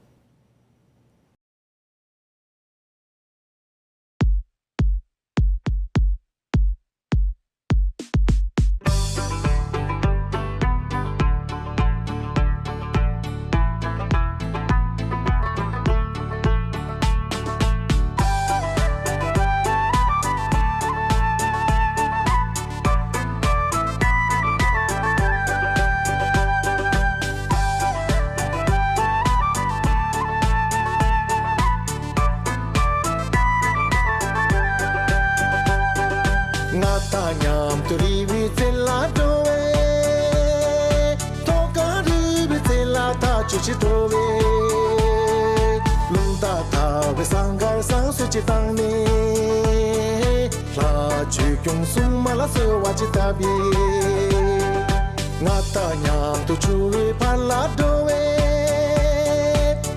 ང་དང་མཉམ་དུ་རི་བོའི་རྩེ་ལ་འགྲོ་བའི། ཐོག་ཁ་རི་བོའི་རྩེ་ལ་ཐག་ཆོད་ཅིག་འགྲོ་བའི། རླུང་རྟ་དར་བའི་ཟངས་དཀར་ཟངས་གསེབ་ཅིག་བཏང་ནས། ལྷ་ཆོས་སྐྱོང་སྲུང་མ་ལ་གསོལ་བ་ཅིག་བཏབ་པའི། ང་དང་མཉམ་དུ་ཆུ་བོའི་བར་ལ་འགྲོ་བའི།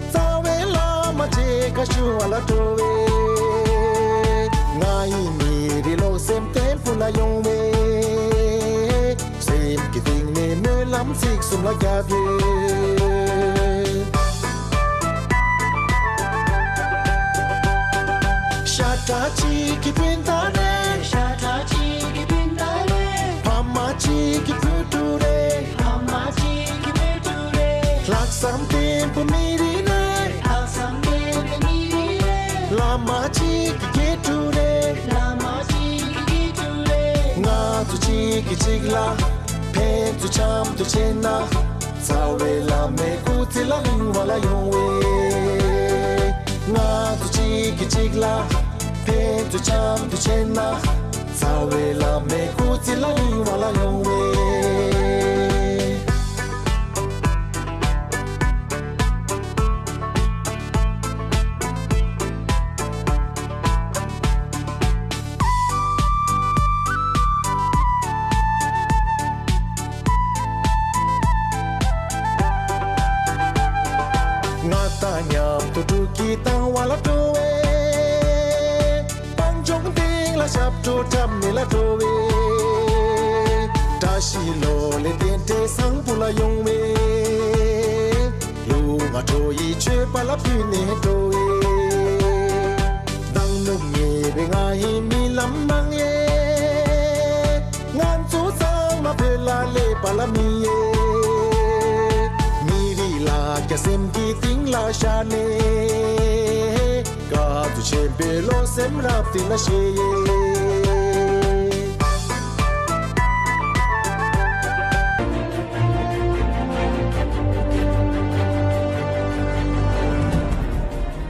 རྩ་བའི་བླ་མ་མཇལ་ཁ་ཞུ་བ་ལ་འགྲོ་བའི། ང་ཡི་མི་རེ་ལོག་སེམས་བརྟན་པོ་ལ་ཡོང་བའི། སེམས་ཀྱི་གཏིང་ནས་སྨོན་ལམ་ཚིག་གསུམ་ལ་རྒྱབ་ཡོད། ཤ་ཁྲག་གཅིག་གི་སྤུན་ཟླ་རེད། ཤ་ཁྲག་གཅིག་གི་སྤུན་ཟླ་རེད། ཕ་མ་གཅིག་གི་བུ་ཕྲུག་རེད། ཕ་མ་གཅིག་གི་བུ་ཕྲུག་རེད། ལྷག་བསམ་ལྡན་པོ་མི་རིགས་རེད། ལྷག་བསམ་ལྡན་པོ་མི་རིགས་རེད། བླ་མ་གཅིག་གི་དགེ་ཕྲུག་རེད། བླ་མ་གཅིག་གི་དགེ་ཕྲུག་རེད། ང་ཚོ་གཅིག་གིས་གཅིག་ལ་ཕན་ཚུན་འཆམ་མཐུན་བྱས་ན། རྩ་བའི་བླ་མའི་སྐུ་ཚེ་ལ་རིང་བ་ལ་ཡོང་བའི། ང་ཚོ་གཅིག་གིས་གཅིག་ལ་ཕན་ཚུན་འཆམ་མཐུན་བྱས་ན། རྩ་བའི་བླ་མའི་སྐུ་ཚེ་ལ་རིང་བ་ལ་ཡོང་བའི། ང་དང་མཉམ་དུ་འབྲུག་གི་དང་བ་ལ་འགྲོ་བའི། སྤང་ལྗོངས་སྟེང་ལ་ཞབས་བྲོ་འཁྲབ་ནས་ལ་འགྲོ་བའི། བཀྲ་ཤིས་ལོ་ལེགས་རྟེན་འབྲེལ་བཟང་པོ་ལ་ཡོང་བའི། ལུག་ ང་ཁྲོ་ཡི་ཆོས་པ་ལ་ཕུལ་ནས་འགྲོ་ཡེ། མདང་ནུབ་ཉེས་པའི་ང་ཡི་རྨི་ལམ་ནང་ཡེ། ང་ཚོ་ཚང་མ་བོད་ལ་སླེབས་པ་ལ་མི་ཡེ། མི་རིགས་ལ་རྒྱ་སེམས་ཀྱི་གཏིང་ལ་ཤར་ནས། དཀའ་སྡུག་ཆེན་པོའི་བློ་སེམས་རབ་གཏིང་ལ་བཤད་ཡེ།